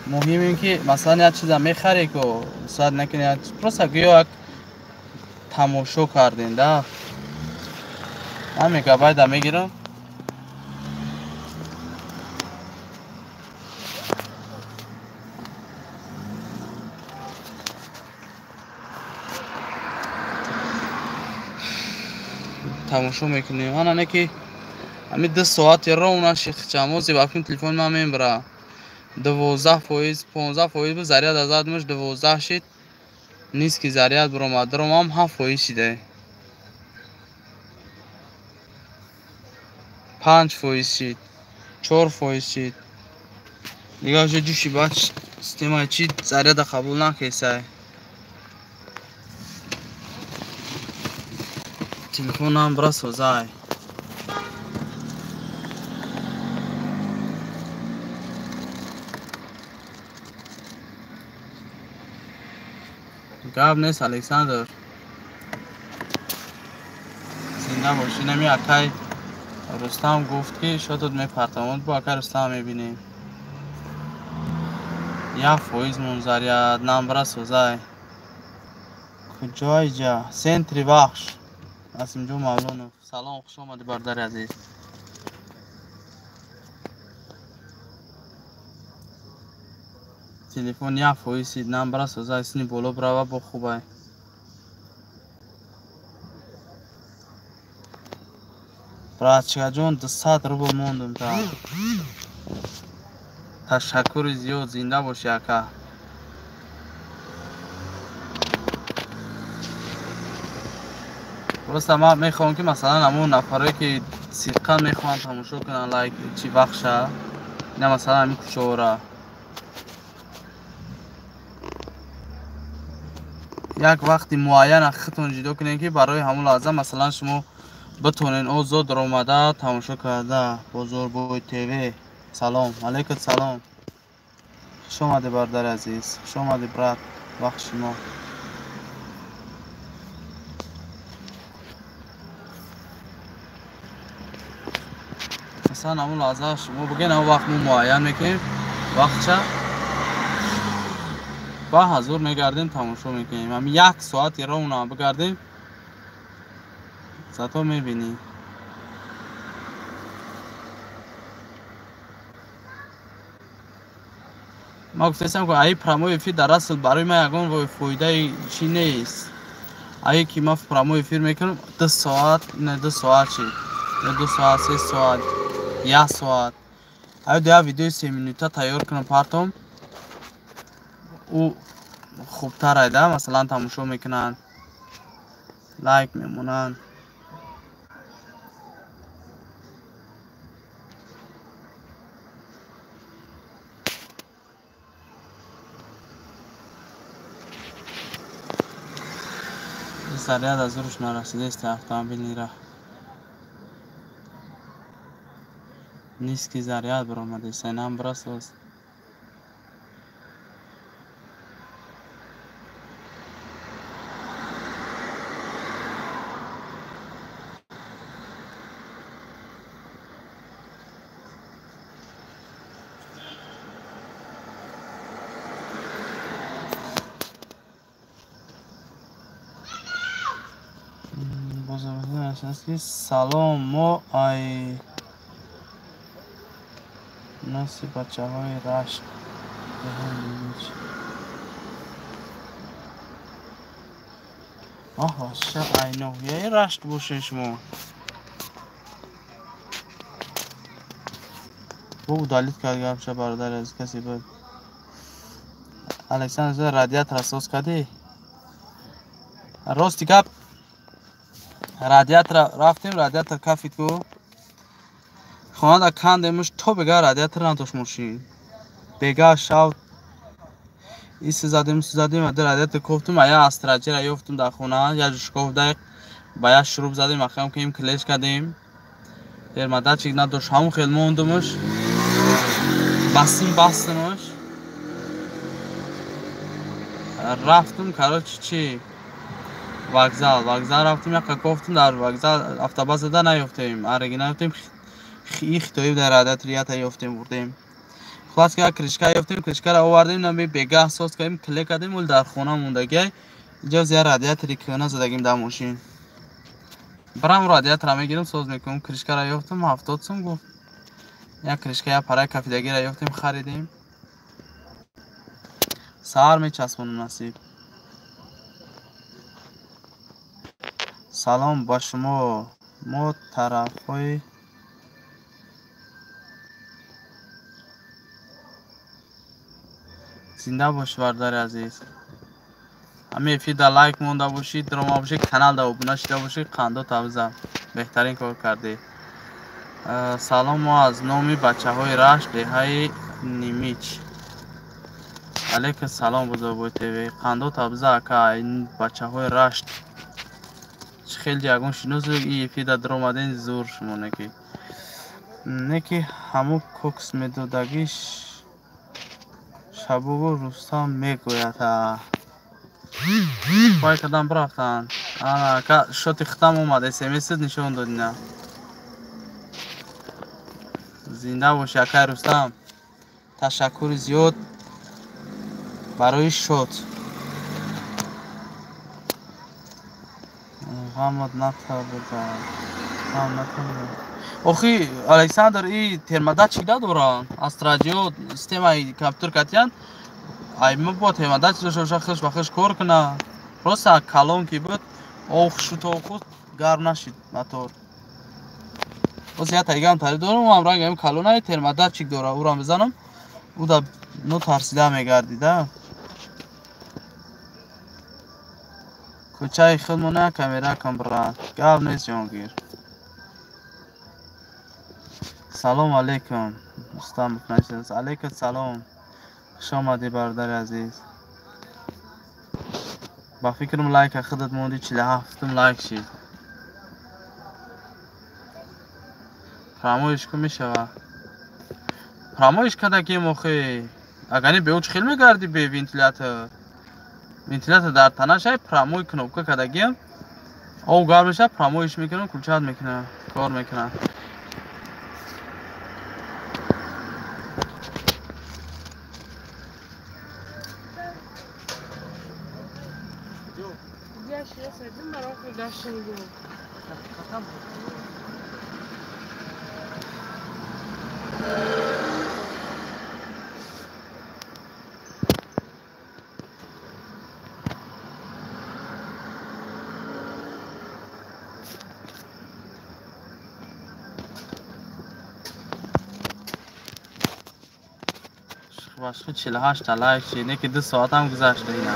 Муҳим ин ки масалан як чиза мехарӣ ку сад накунӣ, просто гӯё як тамошо кардем да. Ман мегабайта мегирам. Тамошо мекунем. Ана не ки ҳамин 2 соати ровна шихчамози вақти телефони ман мебара. 12%, 15% буд, заряд аз задмаш 12 шид. Низки заряд баромад. Даромам 7% шида. 5% шид. 4% шид. Дига уже ҷӯши баъд системаи чи заряда қабул накесай. Телефонам бирасозай. Гап нест Александр. Зинда бошӣ. Нами акай Рустам гуфт ки шотот мепартамон. Бо акай Рустам мебинем. 1% мон заряд нам бирасозай. Куҷои ҷа? Центри Вахш. Асимҷон Мавлонов. Салом, хуш омадӣ бародари азиз. Телефон як фоизи намбара соза сини боло брава бо хубай. Братчикаҷон 200 рубл мондум та. Ташаккури зиёд, зинда бошӣ ака. Просто ман мехоҳам ки масалан ҳамон нафарое ки сидқан мехоҳанд тамошо кунанд лайк чи вахша, ина масалан ҳамин кӯчаҳора як вақти муайяна худтон ҷудо кунед ки барои ҳамон лаҳза масалан шумо битонед озод даромада тамошо карда. Бозорбой ТВ. Салом алейкум, салом. Хуш омадӣ бародари азиз, хуш омадӣ брат, вақт шумо. Масалан ҳамон лаҳза шумо бигӯед ҳамон вақт мо муайян мекунем вақтча ба ҳазур мегардем тамошо мекунем. Ҳамин як соати ровно бигардем зато мебинӣ. Ман гуфтаистам ки аи прямой эфир дар асл барои ман ягон фоидаи чӣ нест. Ае ки ман прямой эфир мекунам 2 соат, не 2 соат чи, не 2 соат, 3 соат, 1 соат. Аю як видеои 3 минута тайёр кунам партом, ӯ хубтар айда, масалан тамошо мекунанд, лайк мемонанд. Заряд аз руш нарасидааст автомобилни раҳ. Низкий заряд баромадааст, нам брасоз. Салом, мо ай наси бачаҳои Рашт. Оҳ, ша ай ноҳияи Рашт бошед шумо. Бо удалить кард гапша бародари азиз, касе буд. Александр радиатора соз кардӣ? Рости гап радиатора рафтем, радиатор кафид ку. Хонада кандемуш то бега радиатор надошт мошин. Бега шав иси задем, задем, ада радиатор кофтум, а я астраҷера ёфтум дар хона, я ҷушков дай, ба я шуруб задем, ахам ким клеш кардем. Термодатчик надошт, ҳамон хел мондумуш. Басим бастимуш. Рафтум, короче, чи вокзал, вокзал рафтем, як кофтум дар вокзал автобазада наёфтем, ареги наёфтем, хитоиб дар радиатор ята ёфтем, бурдем. Хулас ки як крышка ёфтем, крышкаро овардем, наби бегаҳ соз кардем, кле кардем, ул дар хона мондагиай. Инҷо зия радиатори кӯҳна задагим дар мошин. Барам радиатора мегирам, соз мекунам, крышкаро ёфтам, 70 сум гуфт. Як крышка, як параи кафидагиро ёфтем, харидем. Саҳар мечаспонам насиб. Салом ба шумо. Мо тарафҳои зинда бош бародари азиз. Ҳамин эфирда лайк монда бошӣ, дарома бошӣ, каналда обуна шида бошӣ, қандо табза. Беҳтарин кор кардӣ. Салом, мо аз номи бачаҳои Рашт, деҳаи Нимич. Алейкум салом, Бозорбой ТВ. Қандо табза ака, ин бачаҳои Рашт. Хеле ягон шиносу и эфирда даромаден зур шумо неки. Неки ҳамун кокс медодагӣ Шабугу Рустам мегӯяд. Пой кардам рафтанд. Ана ка шоти хитам омад, СМС нишон дод ина. Зинда бошӣ акай Рустам. Ташаккури зиёд барои шот. Ғамат натабуда. Ғам натабуда. Охи, Александр, и термодатчик дадора. Астрадио системаи компютер катян. Ай мо бо термодатчик дошта боша, хуш ба хуш кор куна. Просто колонки буд, ох шуд, ох гарм нашид мотор. Боз я тайгам тари дорам, ам ранг ам колонаи термодатчик дора, ура мезанам. Уда но тарсида мегардида. Кӯчаи худмона камера кун брат. Гап нест ҷонгир. Салом алейкум. Рустам Мухнашиз. Алейкум салом. Хуш омадӣ бародари азиз. Ба фикрам лайка худат монди 47 лайк шид. Прамоиш ку мешава. Прамоиш када ки мохи. Агани беуч хел мегарди бе вентилятор. Вентилятор дар танашай прамой кнопка кадагиам. Об гарм мешава, прамоиш мекунам, кулчат мекунам, кор мекунам. Башқи 48 та лайк шид, не ки 2 соат ҳам гузашта ина.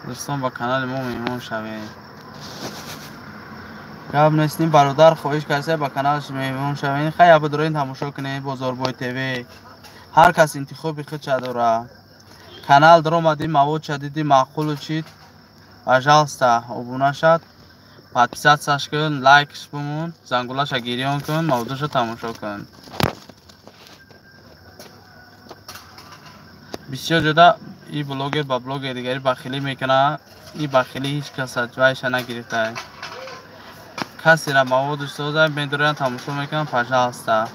Дӯстон ба канали мо меҳмон шавед. Гап нест, ин бародар хоҳиш карда ба каналаш меҳмон шавед. Хай абдурин тамошо кунед Бозорбой ТВ. Ҳар кас интихоби худша дора. Канал даромади, маводша диди, маъқулу чид, пожалуйста, обуна шад. Подписаться кун, лайкш бумун, зангулаша гирён кун, мавзӯша тамошо кун. Бисёр ҷода и блогер ба блогер дигари бахилӣ мекунад, и бахилӣ ҳеҷ кас вайша нагирифта. Касера маводаш соза, медоранд тамошо мекунанд, пожалуйста.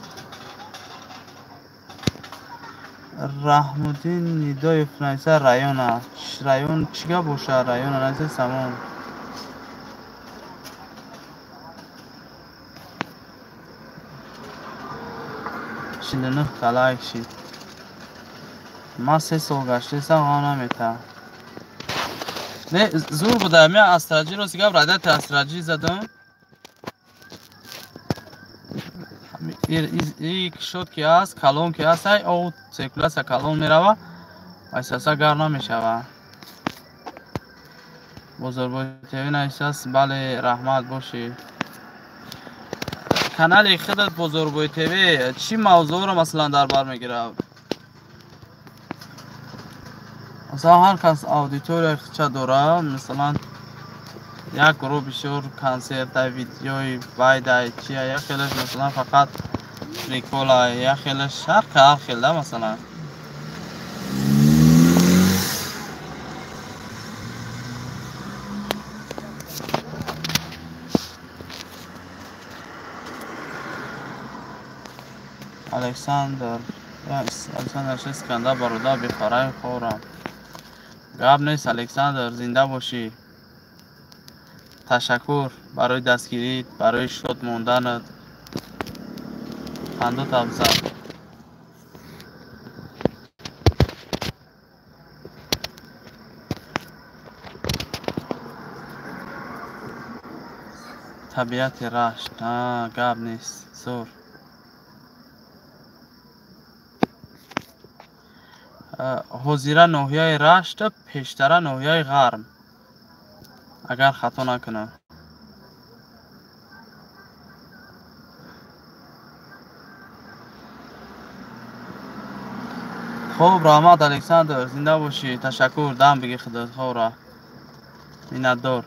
Раҳмуддин Нидоев нависа района. Район чӣ гап боша? Района нависа самон. Та лайк шид. Ман 3 сол гаштесам, ғам намета. Не, зур буда. Ман астраҷи рости гап радиатор астраҷи задам. И кишот ки аст, калон ки аст, ай об циркуляция калон мерава, айсаса гарм намешава. Бозорбой ТВ нависааст, бале, раҳмат бошӣ. Канали худат Бозорбой ТВ чӣ мавзӯъро масалан дар бар мегирад? Масалан ҳар кас аудиторияи худша дорад, масалан як гурӯҳ бисёр консертай, видеои байдай, чия, як хелаш масалан фақат приколай, як хелаш ҳар ҳар хел да масалан. Александр, Александр Искандар бародар бехорай хорам. Гап нест Александр, зинда бошӣ. Ташаккур барои дастгирит, барои шод монданат. Хандот афзал. Табиати Рашт. Гап нест, зур. Ҳозира ноҳияи Рашт, пештара ноҳияи Ғарм. Агар хато накунам. Хуб, раҳмат Александр, зинда бошӣ. Ташаккур, дам бигир худат, хора. Миннатдор.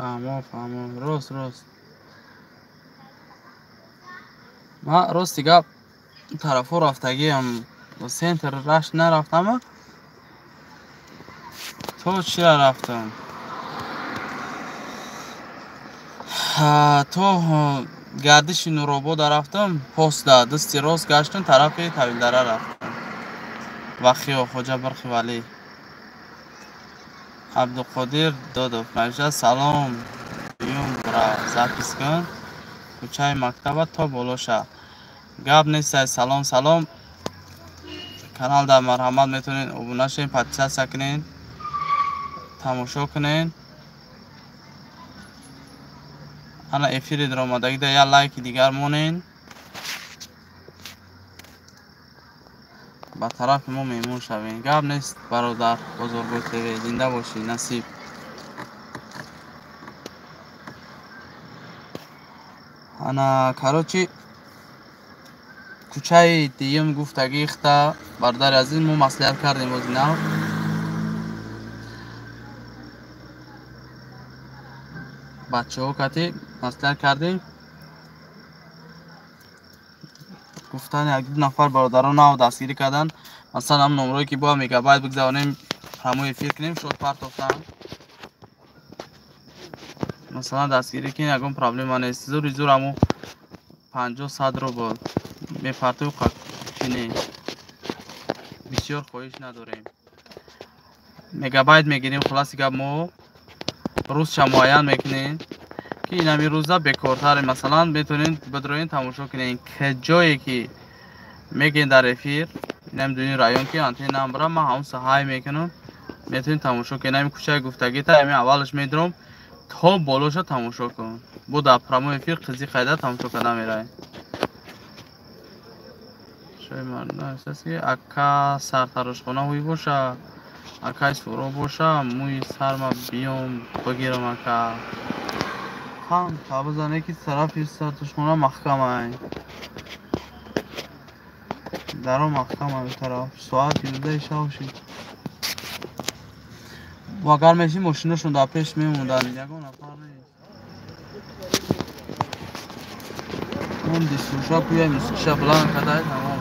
Фаҳмо, фаҳмо, рост, рост. Ман рости гап тарафҳо рафтагиам, центр Рашт нарафтама, то чира рафтам? То гардиши Нуробода рафтам, постда дасти рост гаштам, тарафи Тавилдара рафтам. Вахиё, Хоҷа Бархи Валӣ. Абдуқодир Додов навишта: салом, дуюм бра запись кун, кӯчаи мактаба то болоша. Гап нестай, салом, салом. Канал дар марҳамат метавонед обуна шавед, подписаться кунед, тамошо кунед. Ана эфири даромадагида як лайки дигар монед. Ба тарафи мо меҳмон шавед. Гап нест, бародар, Бозоргоҳ ТВ, зинда бошӣ, насиб. Ана, короче, кӯчаи дуюм гуфтагӣ ихта, бародари азиз, мо маслиҳат кардем бози нав. Бачаҳо кати маслиҳат кардем. Гуфтан як ду нафар бародарон нав дастгирӣ карданд. Масалан, ҳам номрое ки бояд мегабайт бигзаронем, прямой эфир кунем, шод партофтан. Масалан, дастгирӣ кунем, ягон проблема нест. Зури зур ҳамо 50-100 рубл мепартои чине. Бисёр хоҳиш надорем. Мегабайт мегирем, хулоси гап мо рӯзша муайян мекунем, ки инами рӯза бекортаре. Масалан, метавонед бидроен тамошо кунед. Ҷое ки мегӯем дар эфир, инами дуюми район ки антенна намбара, ман ҳамон саҳай мекунам, метавонед тамошо кунед. Инами кӯчаи гуфтагита, ами аввалаш медурам то болоша тамошо кун. Бо дар прямой эфир қизи қайда тамошо карда меравем. Шои мардум аст ки ака сартарошхона ҳуй боша, акай суро боша, мӯи сарма биём бигирам ака. Хан табизане ки тарафи сартарошхона маҳкамай. Даро маҳкамай тараф. Соат 11 шаб шид. Ва агар меши мошинашон дар пеш мемонданд, ягон нафар нест. Он дисуша куя мусиқиша баланд кардай, тамом.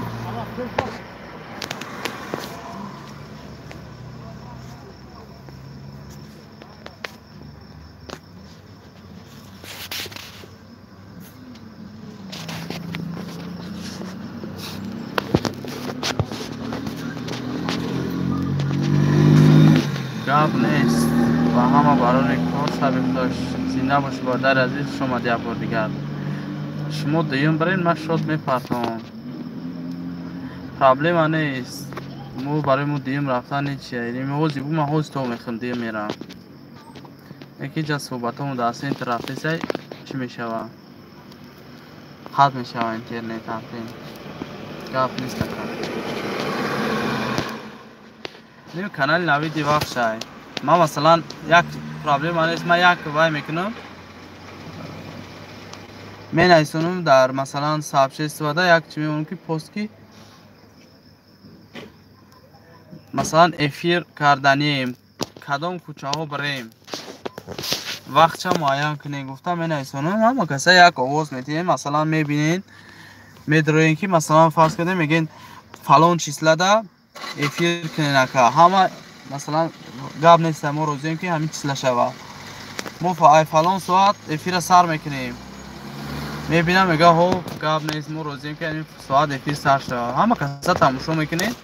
Гап нест ва ҳама барои кор сабиб дошт. Зинда бошӣ, бародари азиз, хуш омадӣ як бор дигар. Шумо дуюм барен, ман шод мепартом. Проблема нест. Мо барои мо дуюм рафтан ҳечия. Яъне ҳози бу ман ҳози то мехӯрам, дуюм мерам. Яке ҷа суҳбатҳомо дар центр рафтесай, чӣ мешава? Қатъ мешава интернет антен. Гап нест ака. Ним канали навиди вақт шай. Ман масалан як проблема нест, ман як вай мекунам. Менависонам дар масалан сообществода як чӣ мемонам ки пост ки масалан эфир карданием, кадом кӯчаҳо бирем, вақтча муайян кунем, гуфта менависонам. Ҳама каса як овоз метиҳем, масалан мебинен, медроем ки масалан фарз кардем, мегӯем фалон числада эфир кунен ака. Ҳама масалан гап нест, мо розием ки ҳамин числа шава. Мо фалон соат эфира сар мекунем. Мебинам, мега ҳо гап нест, мо розием ки ҳамин соат эфир сар шава. Ҳама каса тамошо мекунем.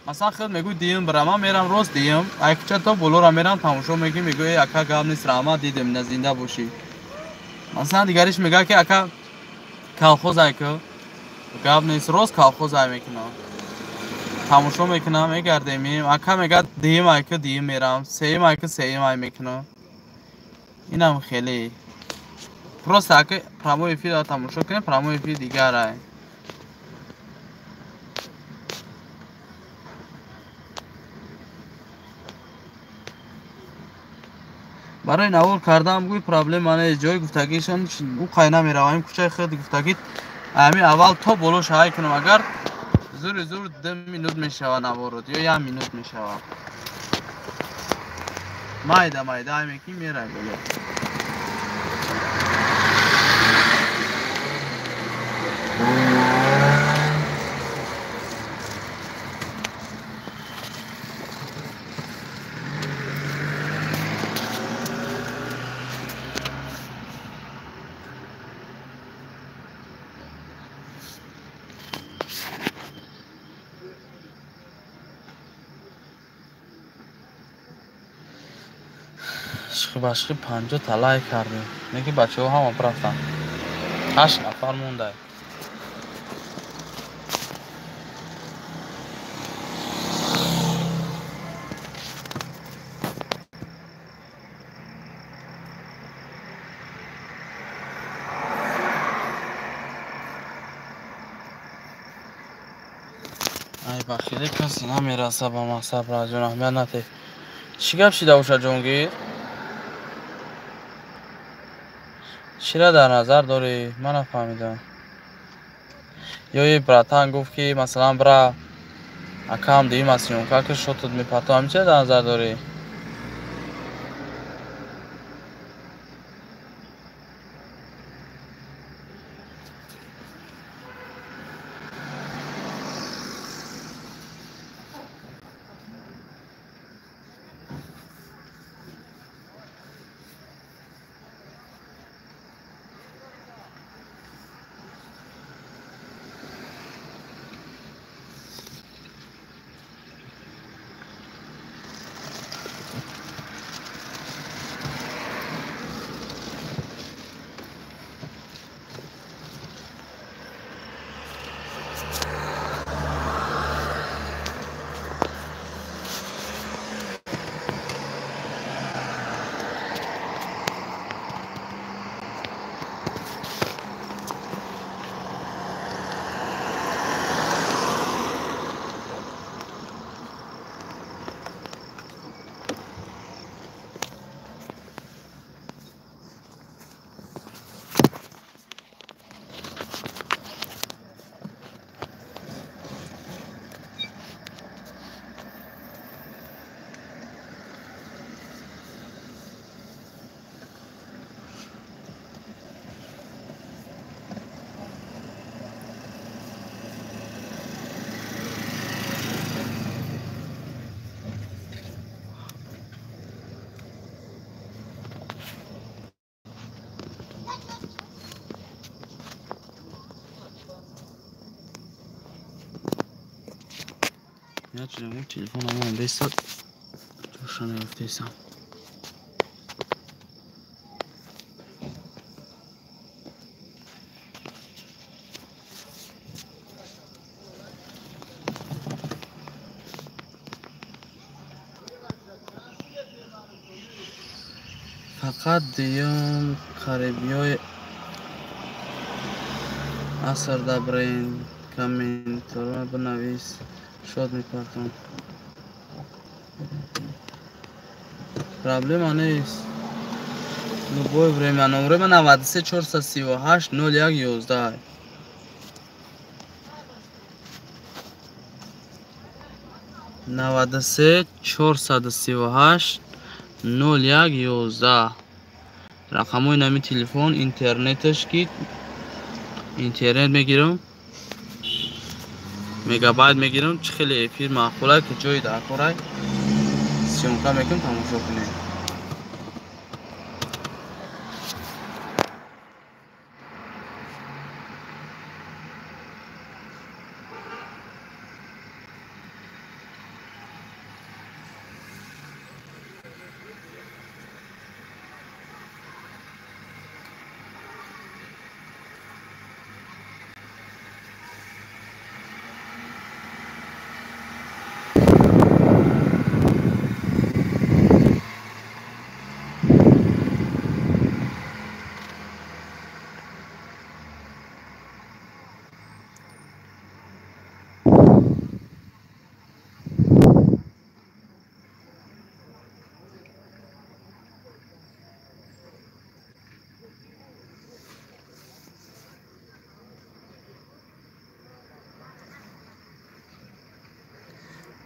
Масалан худ мегӯй диюм бира, ман мерам рост диюм, ай кӯча то болора мерам тамошо мекунем, мегӯй ака гап нест, раҳмат, дидем, на зинда бошӣ. Масалан дигариш мега ки ака колхоз ай ку, гап нест, рост колхоз ай мекунам. Тамошо мекунам, мегардем, ака мега диюм ай ку, диюм мерам, сеюм ай ку, сеюм ай мекунам. Инам хеле. Просто ака прямой эфир тамошо кунем, прямой эфир дигар ай. Барои навор кардан гӯй проблема нест, ҷои гуфтагишон ӯ қай намеравам, кӯчаи худ гуфтагит ҳамин аввал то боло шаҳай кунам, агар зури зур 2 минут мешава наворот ё 1 минут мешава. Майда майда ай мекунем, мерай боло. Ашқи-башқи 50 та лайк кардем. Не ки бачаҳо ҳама рафтанд. 8 нафар мондай. Ай бахиле касе намераса ба мақсад, раҷон, аҳамият нате. Чӣ гап шида боша, Ҷонгир? Чира дар назар дорӣ? Ман нафаҳмидам. Ё е братан гуфт ки масалан бра акам дима съёмка ки шотут мепартом, ҳамин чира дар назар дорӣ? Телефонам бесад ҷоша наёфтесам. Фақат дуюм қарибиёи аср дабрен комментарро бинавис, шод мепартом. Проблема нест. Любое время. Номер 93 438 01 11. 93 438 01 11. Рақамҳои нами телефон, интернеташ ки интернет мегирам, мегабайт мегирам, чӣ хеле эфир маъқулай, ки ҷои даркорай съёмка мекунем, тамошо кунем.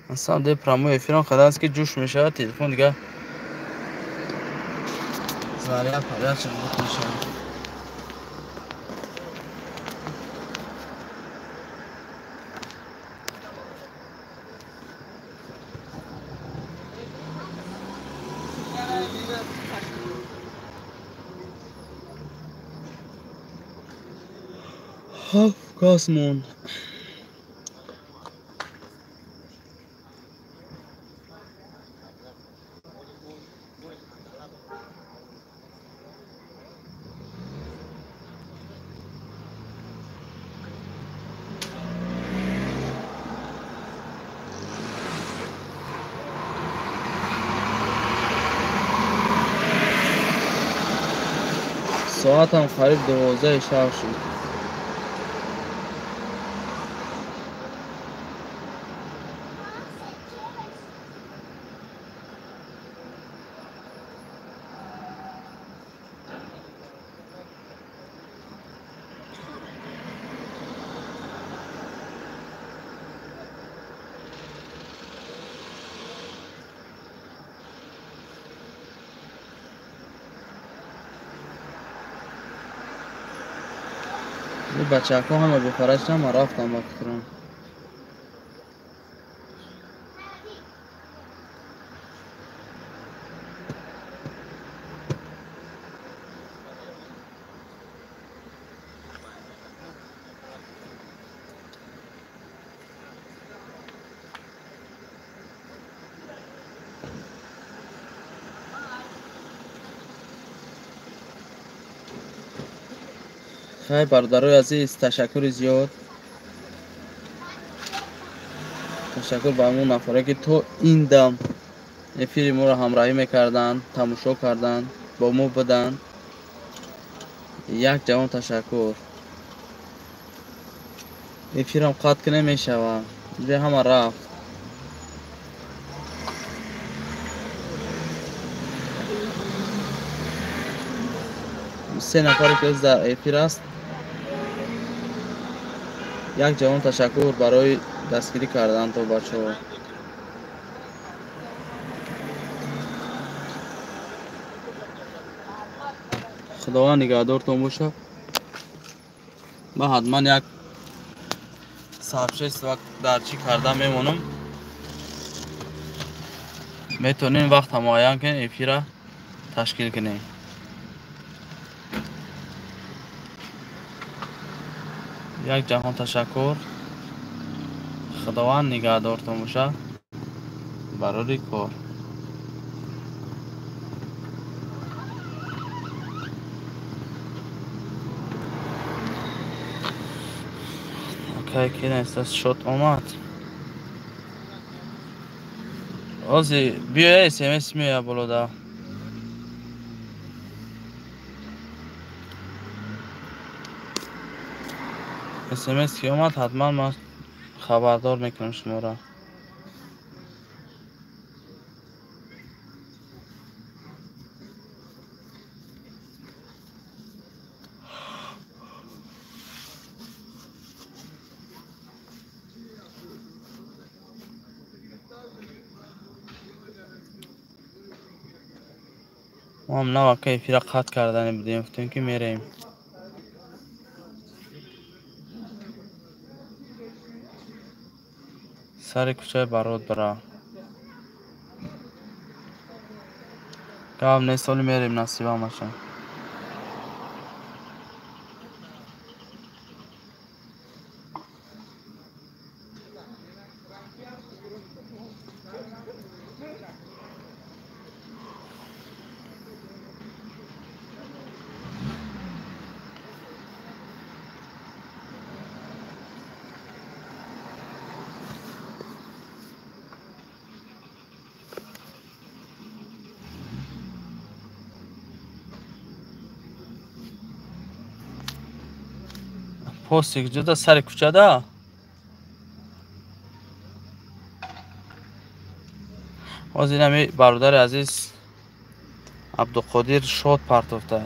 На самом деле прямой эфир он қадар аст ки ҷӯш мешавад, телефон дигар заряд порядочно буд мешавад. Ҳафт кас монд. Соатам қариб 12 шаб шуд. Бачаҳо ҳама бефараж шуданд, ман рафтам ба фикрам. Хай бародарои азиз, ташаккури зиёд. Ташаккур ба ҳамон нафаре ки то ин дам эфири моро ҳамроҳӣ мекарданд, тамошо карданд, бо мо буданд. Як ҷавон ташаккур. Эфирам қатъ ки намешавад. Ҷои ҳама рафт. Се нафаре ки дар эфир аст. Як ҷавон ташаккур барои дастгирӣ кардан то бачаҳо. Худованд нигаҳдортон бошад. Ман ҳатман як сообщество дар чӣ карда мемонам. Метавонем вақта муайян кунем, эфира ташкил кунем. Як ҷаҳон ташаккур. Худованд нигаҳдортон бошад. Барори кор. Акай ки нест, шот омад. Ози биёя СМС меоя болода. СМС ки омад, ҳатман ман хабардор мекунам шуморо. Мо ҳам навака эфира қатъ кардани будем, гуфтем ки мерем. Сари кӯчаи Барод бира. Гап нест, ҳоли мерем насиба маша. Пости куҷода? Сари кӯчада? Ҳозир ҳами бародари азиз Абдуқодир шод партофта.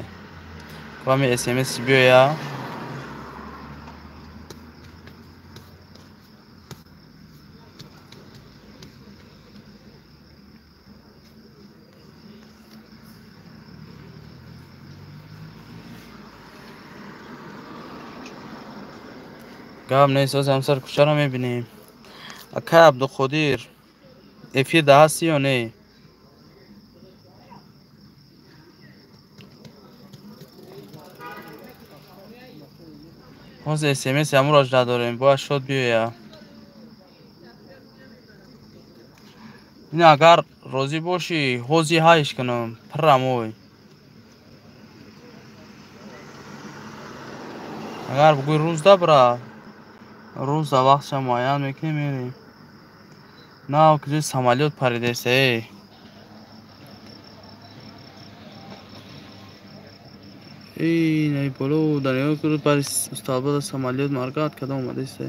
Ҳами СМС биёя. Гап нест, ҳозир ҳам сари кӯчаро мебинем. Акай Абдуқодир, эфир да ҳастӣ ё не? Ҳозир СМС ҳамуро надорем, бояд шод биёя. Ин агар розӣ бошӣ, ҳозир ҳайш кунам, пиррамой. Агар бугӯй рӯз да бира, рӯз да вақтша муайян мекунем, мерем. На, куҷои самолёт паридест, эй. Эй, най боло, дар нигоҳ кунед, бари столба самолёт маргат када омадааст.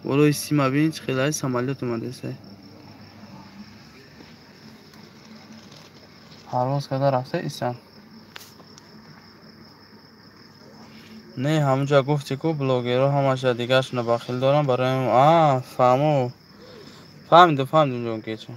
Болои сима бин, чӣ хелай самолёт омадааст. Парвоз карда рафта исан. Не, ҳамунҷа гуфти ку блогерҳо ҳамаша дигаршона бахил дорам барои фаҳмо. Фаҳмидум, фаҳмидум ҷонкечо.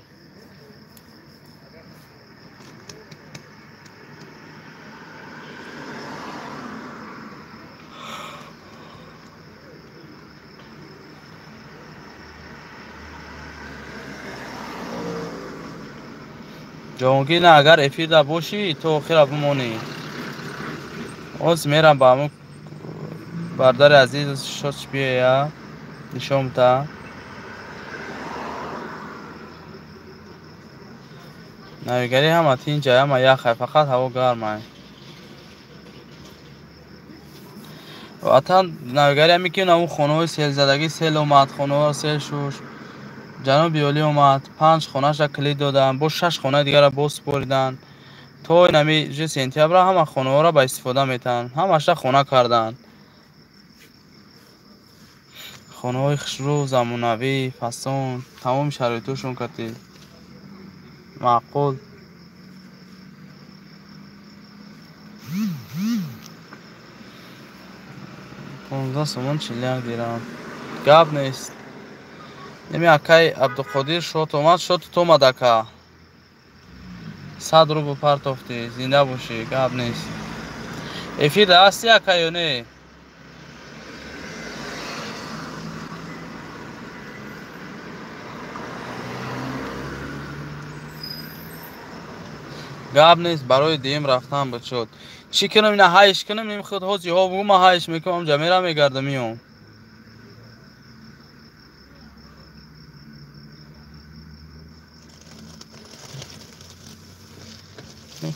Ҷонгир, на агар эфирда бошӣ, то охира бимонӣ. Оз мерам ба ҳамун бардари азиз шоч биёя, нишон та. Навигарӣ ҳама тинҷай, ҳама яхай, фақат ҳаво гармай. Ватан навигарӣ ҳами ки ҳамун хонаҳои селзадагӣ сел омад, хонаҳоро сел шуш. Ҷаноби олӣ омад, 5 хонаша килид доданд, боз 6 хонаи дигарро боз супориданд. То инами же сентябра ҳама хонаҳоро ба истифода метаҳанд, ҳамаша хона карданд. Хонаҳои хушрӯ, замонавӣ, фасон, тамоми шароитошон кати маъқул. 15 сомон 41 дирам. Гап нест. Неми акай Абдуқодир шот омад, шот ту омад ака. 100 рубл партофтӣ, зинда бошӣ, гап нест. Эфирда ҳастӣ ака ё не? Гап нест, барои дуюм рафтан буд шуд. Чӣ кунам, ина ҳайш кунам, ним худ ҳози ҳо бугу ман ҳайш мекунам, ҷа мерам мегардам миём.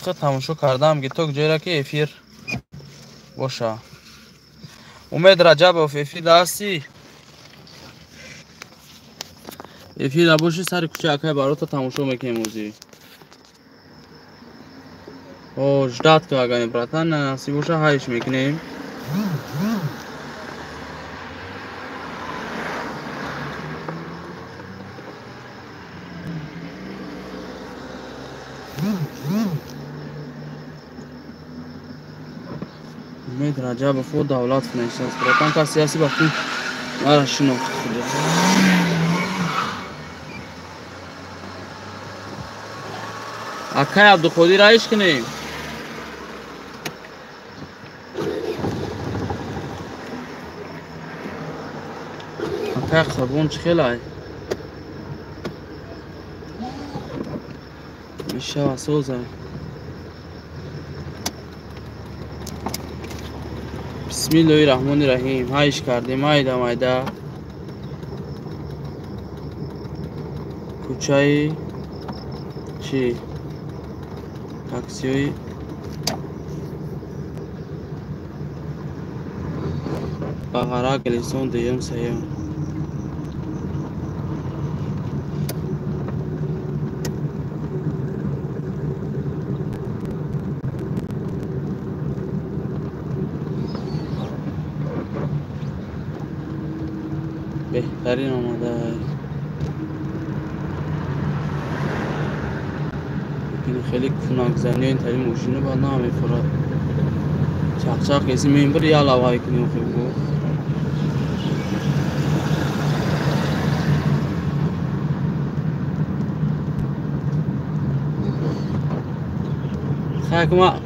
Худ тамошо кардам, ки то ҷойра ки эфир боша. Умед Раҷабов, эфирда ҳастӣ? Эфирда бошӣ, сари кӯча акай барота тамошо мекунем ӯзи. О, ждат ку агани братан, насиб боша ҳайш мекунем. Умед Раҷабов о давлат нишаст. Братан, касе ҳасти ба ту мара шинохт худо. Акай Абдуқодир ҳайш кунем. Акай Қурбон чӣ хелай? Мешава созай. Бисмиллоҳи раҳмони раҳим. Ҳайш кардем, майда майда. Кӯчаи чӣ? Таксиҳои Бағара, Гулистон, дуюм, сеюм. Беҳтарин омада. Хеле кунакзанӣ ин тари мошина баъд намефурад. Чақчақ кеси мембир я лавай кунем хеб гуфт. Хай ма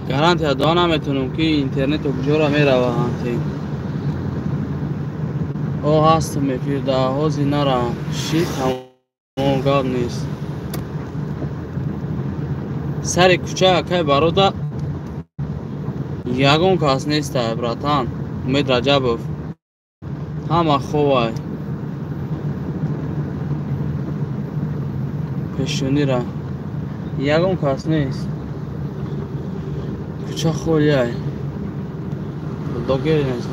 гарантия дода наметонам ки интернет куҷоро мерава ҳанти. О, ҳастам эфирда, ҳозир нарам. Ши тамом гап нест. Сари кӯча акай барода ягон кас нестай, братан. Умед Раҷабов. Ҳама ховай. Пешонира. Ягон кас нест. Кӯча холиай. Блогери нест.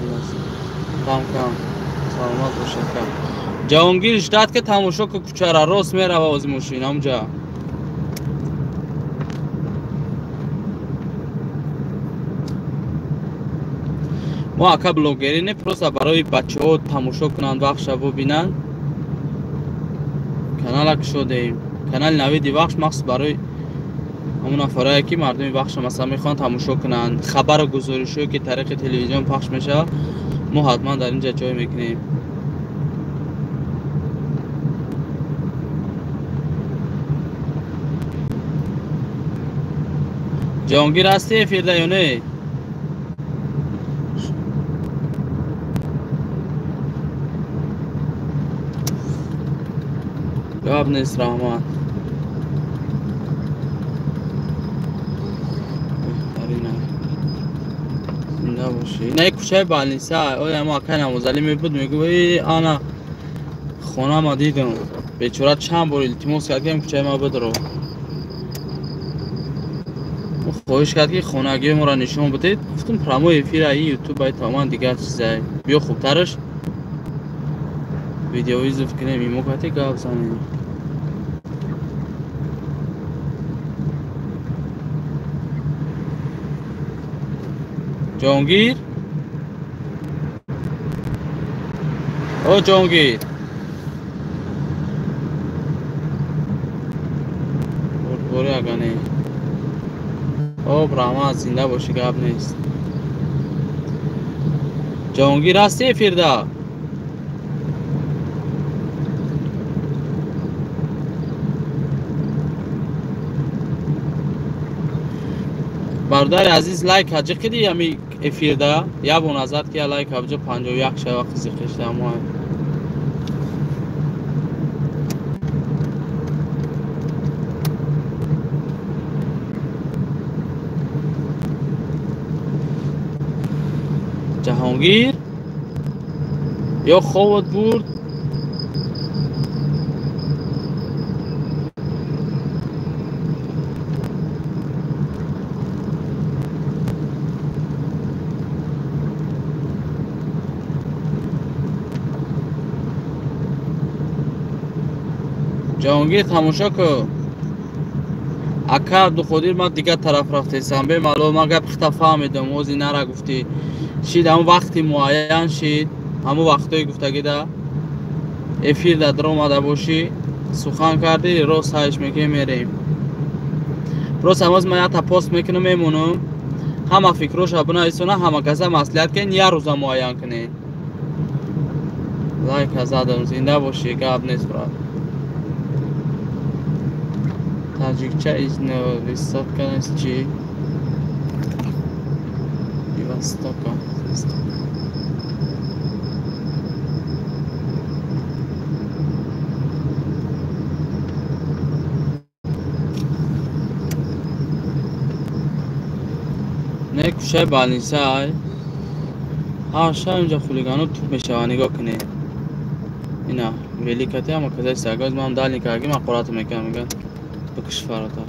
Кам кам. Саломат бошед кам. Ҷавонгир ждат ки тамошо ку кӯчара рост мерава ози мошин ҳамунҷа. Мо ака блогерӣ не, просто барои бачаҳо тамошо кунанд, вахша бубинанд. Канала кушодаем. Канали Навиди Вахш махсус барои ҳамон нафарое ки мардуми Вахша масалан мехоҳанд тамошо кунанд. Хабару гузоришҳое ки тариқи телевизион пахш мешавад, мо ҳатман дар ин ҷа ҷой мекунем. Ҷаҳонгир ҳастӣ эфирда ё не? Гап нест, раҳмат. Зинда бошӣ. Ина кӯчаи Балниса, оя мо акай Намозалӣ мебуд, мегуфт: «Э, ана хонама дидам». Бечора чанд бор илтимос кард, ки кӯчаи ма бидро. Хоҳиш кард, ки хонагиҳои моро нишон бидед. Гуфтам, прямой эфир аи ютуб ай тамоман дигар чизай. Биё хубтараш видеовызов кунем, имо кати гап занем. Ҷонгир? О, Ҷонгир. Бурдборӣ ага не. Об, раҳмат, зинда бошӣ, гап нест. Ҷонгир ҳастӣ эфирда? Бародари азиз, лайк ҳаҷи қиди ами эфирда? Ябо назар ки лайк ҳабҷа 51 шава қизиқишда мо. Ҷаҳонгир ё хобот бурд? Ҷаҳонгир, тамошо кун. Ака Абдуқодир, ман дигар тараф рафтесам. Бемалол, ман гапи хита фаҳмидам, ози нара гуфтӣ. Шид ҳамон вақти муайян шид, ҳамон вақтҳои гуфтагида эфирда даромада бошӣ, сухан кардӣ, рост ҳайш мекунем, мерем. Просто ҳамоз ман якта пост мекунам, мемонам. Ҳама фикроша бинависона, ҳама каса маслиҳат кунед, як рӯза муайян кунед. Лайка задам, зинда бошӣ, гап нест, брат. Таҷикча из высотка нест чи? Востока. Не кӯчаи Балниса ай. Ҳар шаб инҷа хулиганҳо туп мешаванд, нигоҳ кунед. Ина великати ҳама казаи сагоз, ман дальний карги мақорату мекунам, мегӯянд бикш фарота.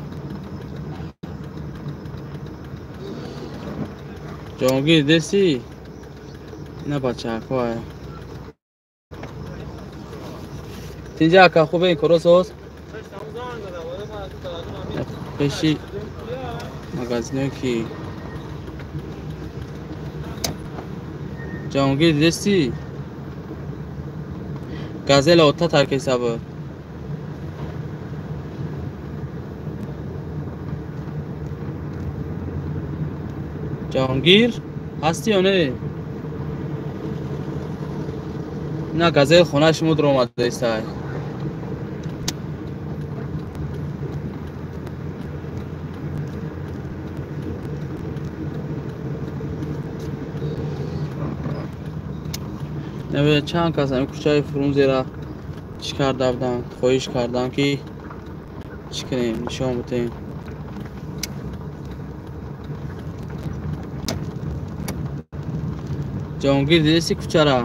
Ҷонгир дестӣ? Ина бачаҳако ай. Тинҷа ака, хубе ин коро соз? Пеши магазиное ки Ҷаҳонгир дидестӣ? Газела ота таркеса буд. Ҷаҳонгир ҳастӣ ё не? Ина газел хонаи шумо дуромадаистай. Наве чанд кас ҳамин кӯчаи Фрунзера чӣ карда буданд, хоҳиш карданд, ки чӣ кунем, нишон бидем. Ҷаҳонгир дидеси кӯчара?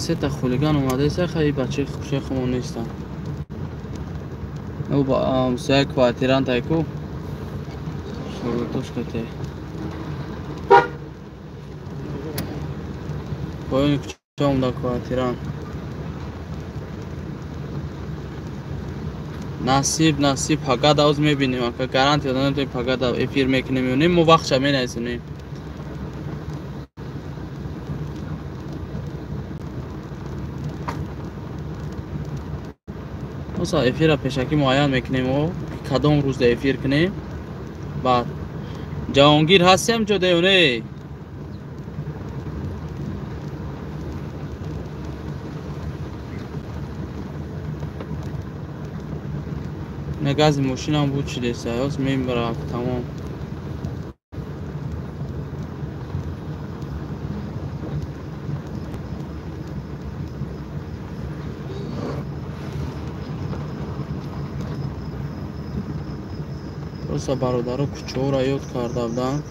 Сета хулиган омадаиса, хай бачаи кӯчаи хумон нестанд. Ҳамсояи квартирантай ку шогирдошкате. Поёни кӯча омада квартирант. Насиб, насиб, пагада оз мебинем, ака гарантия додам, пагада эфир мекунем ё не, мо вақтша менависонем. Оса эфира пешакӣ муайян мекунем, о кадом рӯзда эфир кунем. Баъд Ҷаҳонгир ҳастем ҷо деёне? На гази мошинам буд шидеса, ҳоз мебарад тамом. Просто бародаро кӯчаҳоро ёд карда буданд.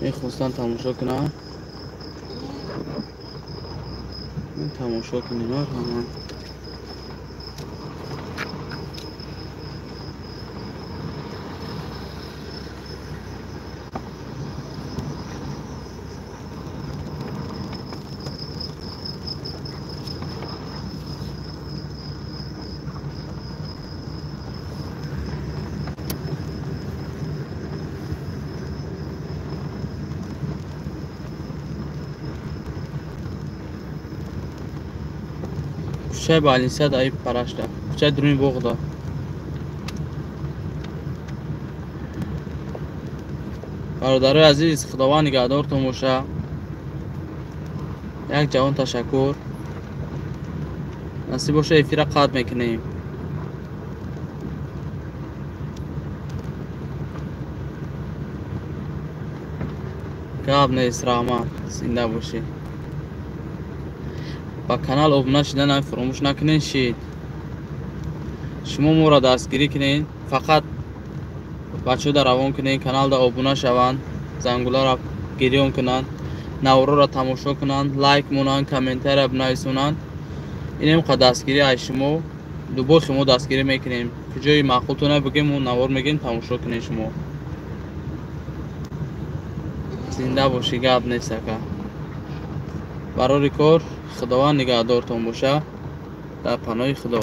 Мехостанд тамошо кунанд. Тамошо кунем ҳама. Кӯчаи Балинсия даи парашта. Кӯчаи дуруни боғда. Бародарои азиз, Худованд нигаҳдортон боша. Як ҷавон ташаккур. Насиб боша эфира қатъ мекунем. Гап нест, раҳмат, зинда бошед. Ба канал обуна шуданам фаромӯш накунед шид. Шумо моро дастгирӣ кунед, фақат бачаҳода равон кунед, каналда обуна шаванд, зангуларо гирён кунанд, наворро тамошо кунанд, лайк монанд, комментария бинависонанд. Инем қа дастгирӣ аз шумо, дубохи мо дастгирӣ мекунем. Куҷои маъқултона бигем, мо навор мегем, тамошо кунед шумо. Зинда бошӣ, гап нест ака. Барори кор, Худованд нигаҳдортон боша. Дар паноҳи Худо.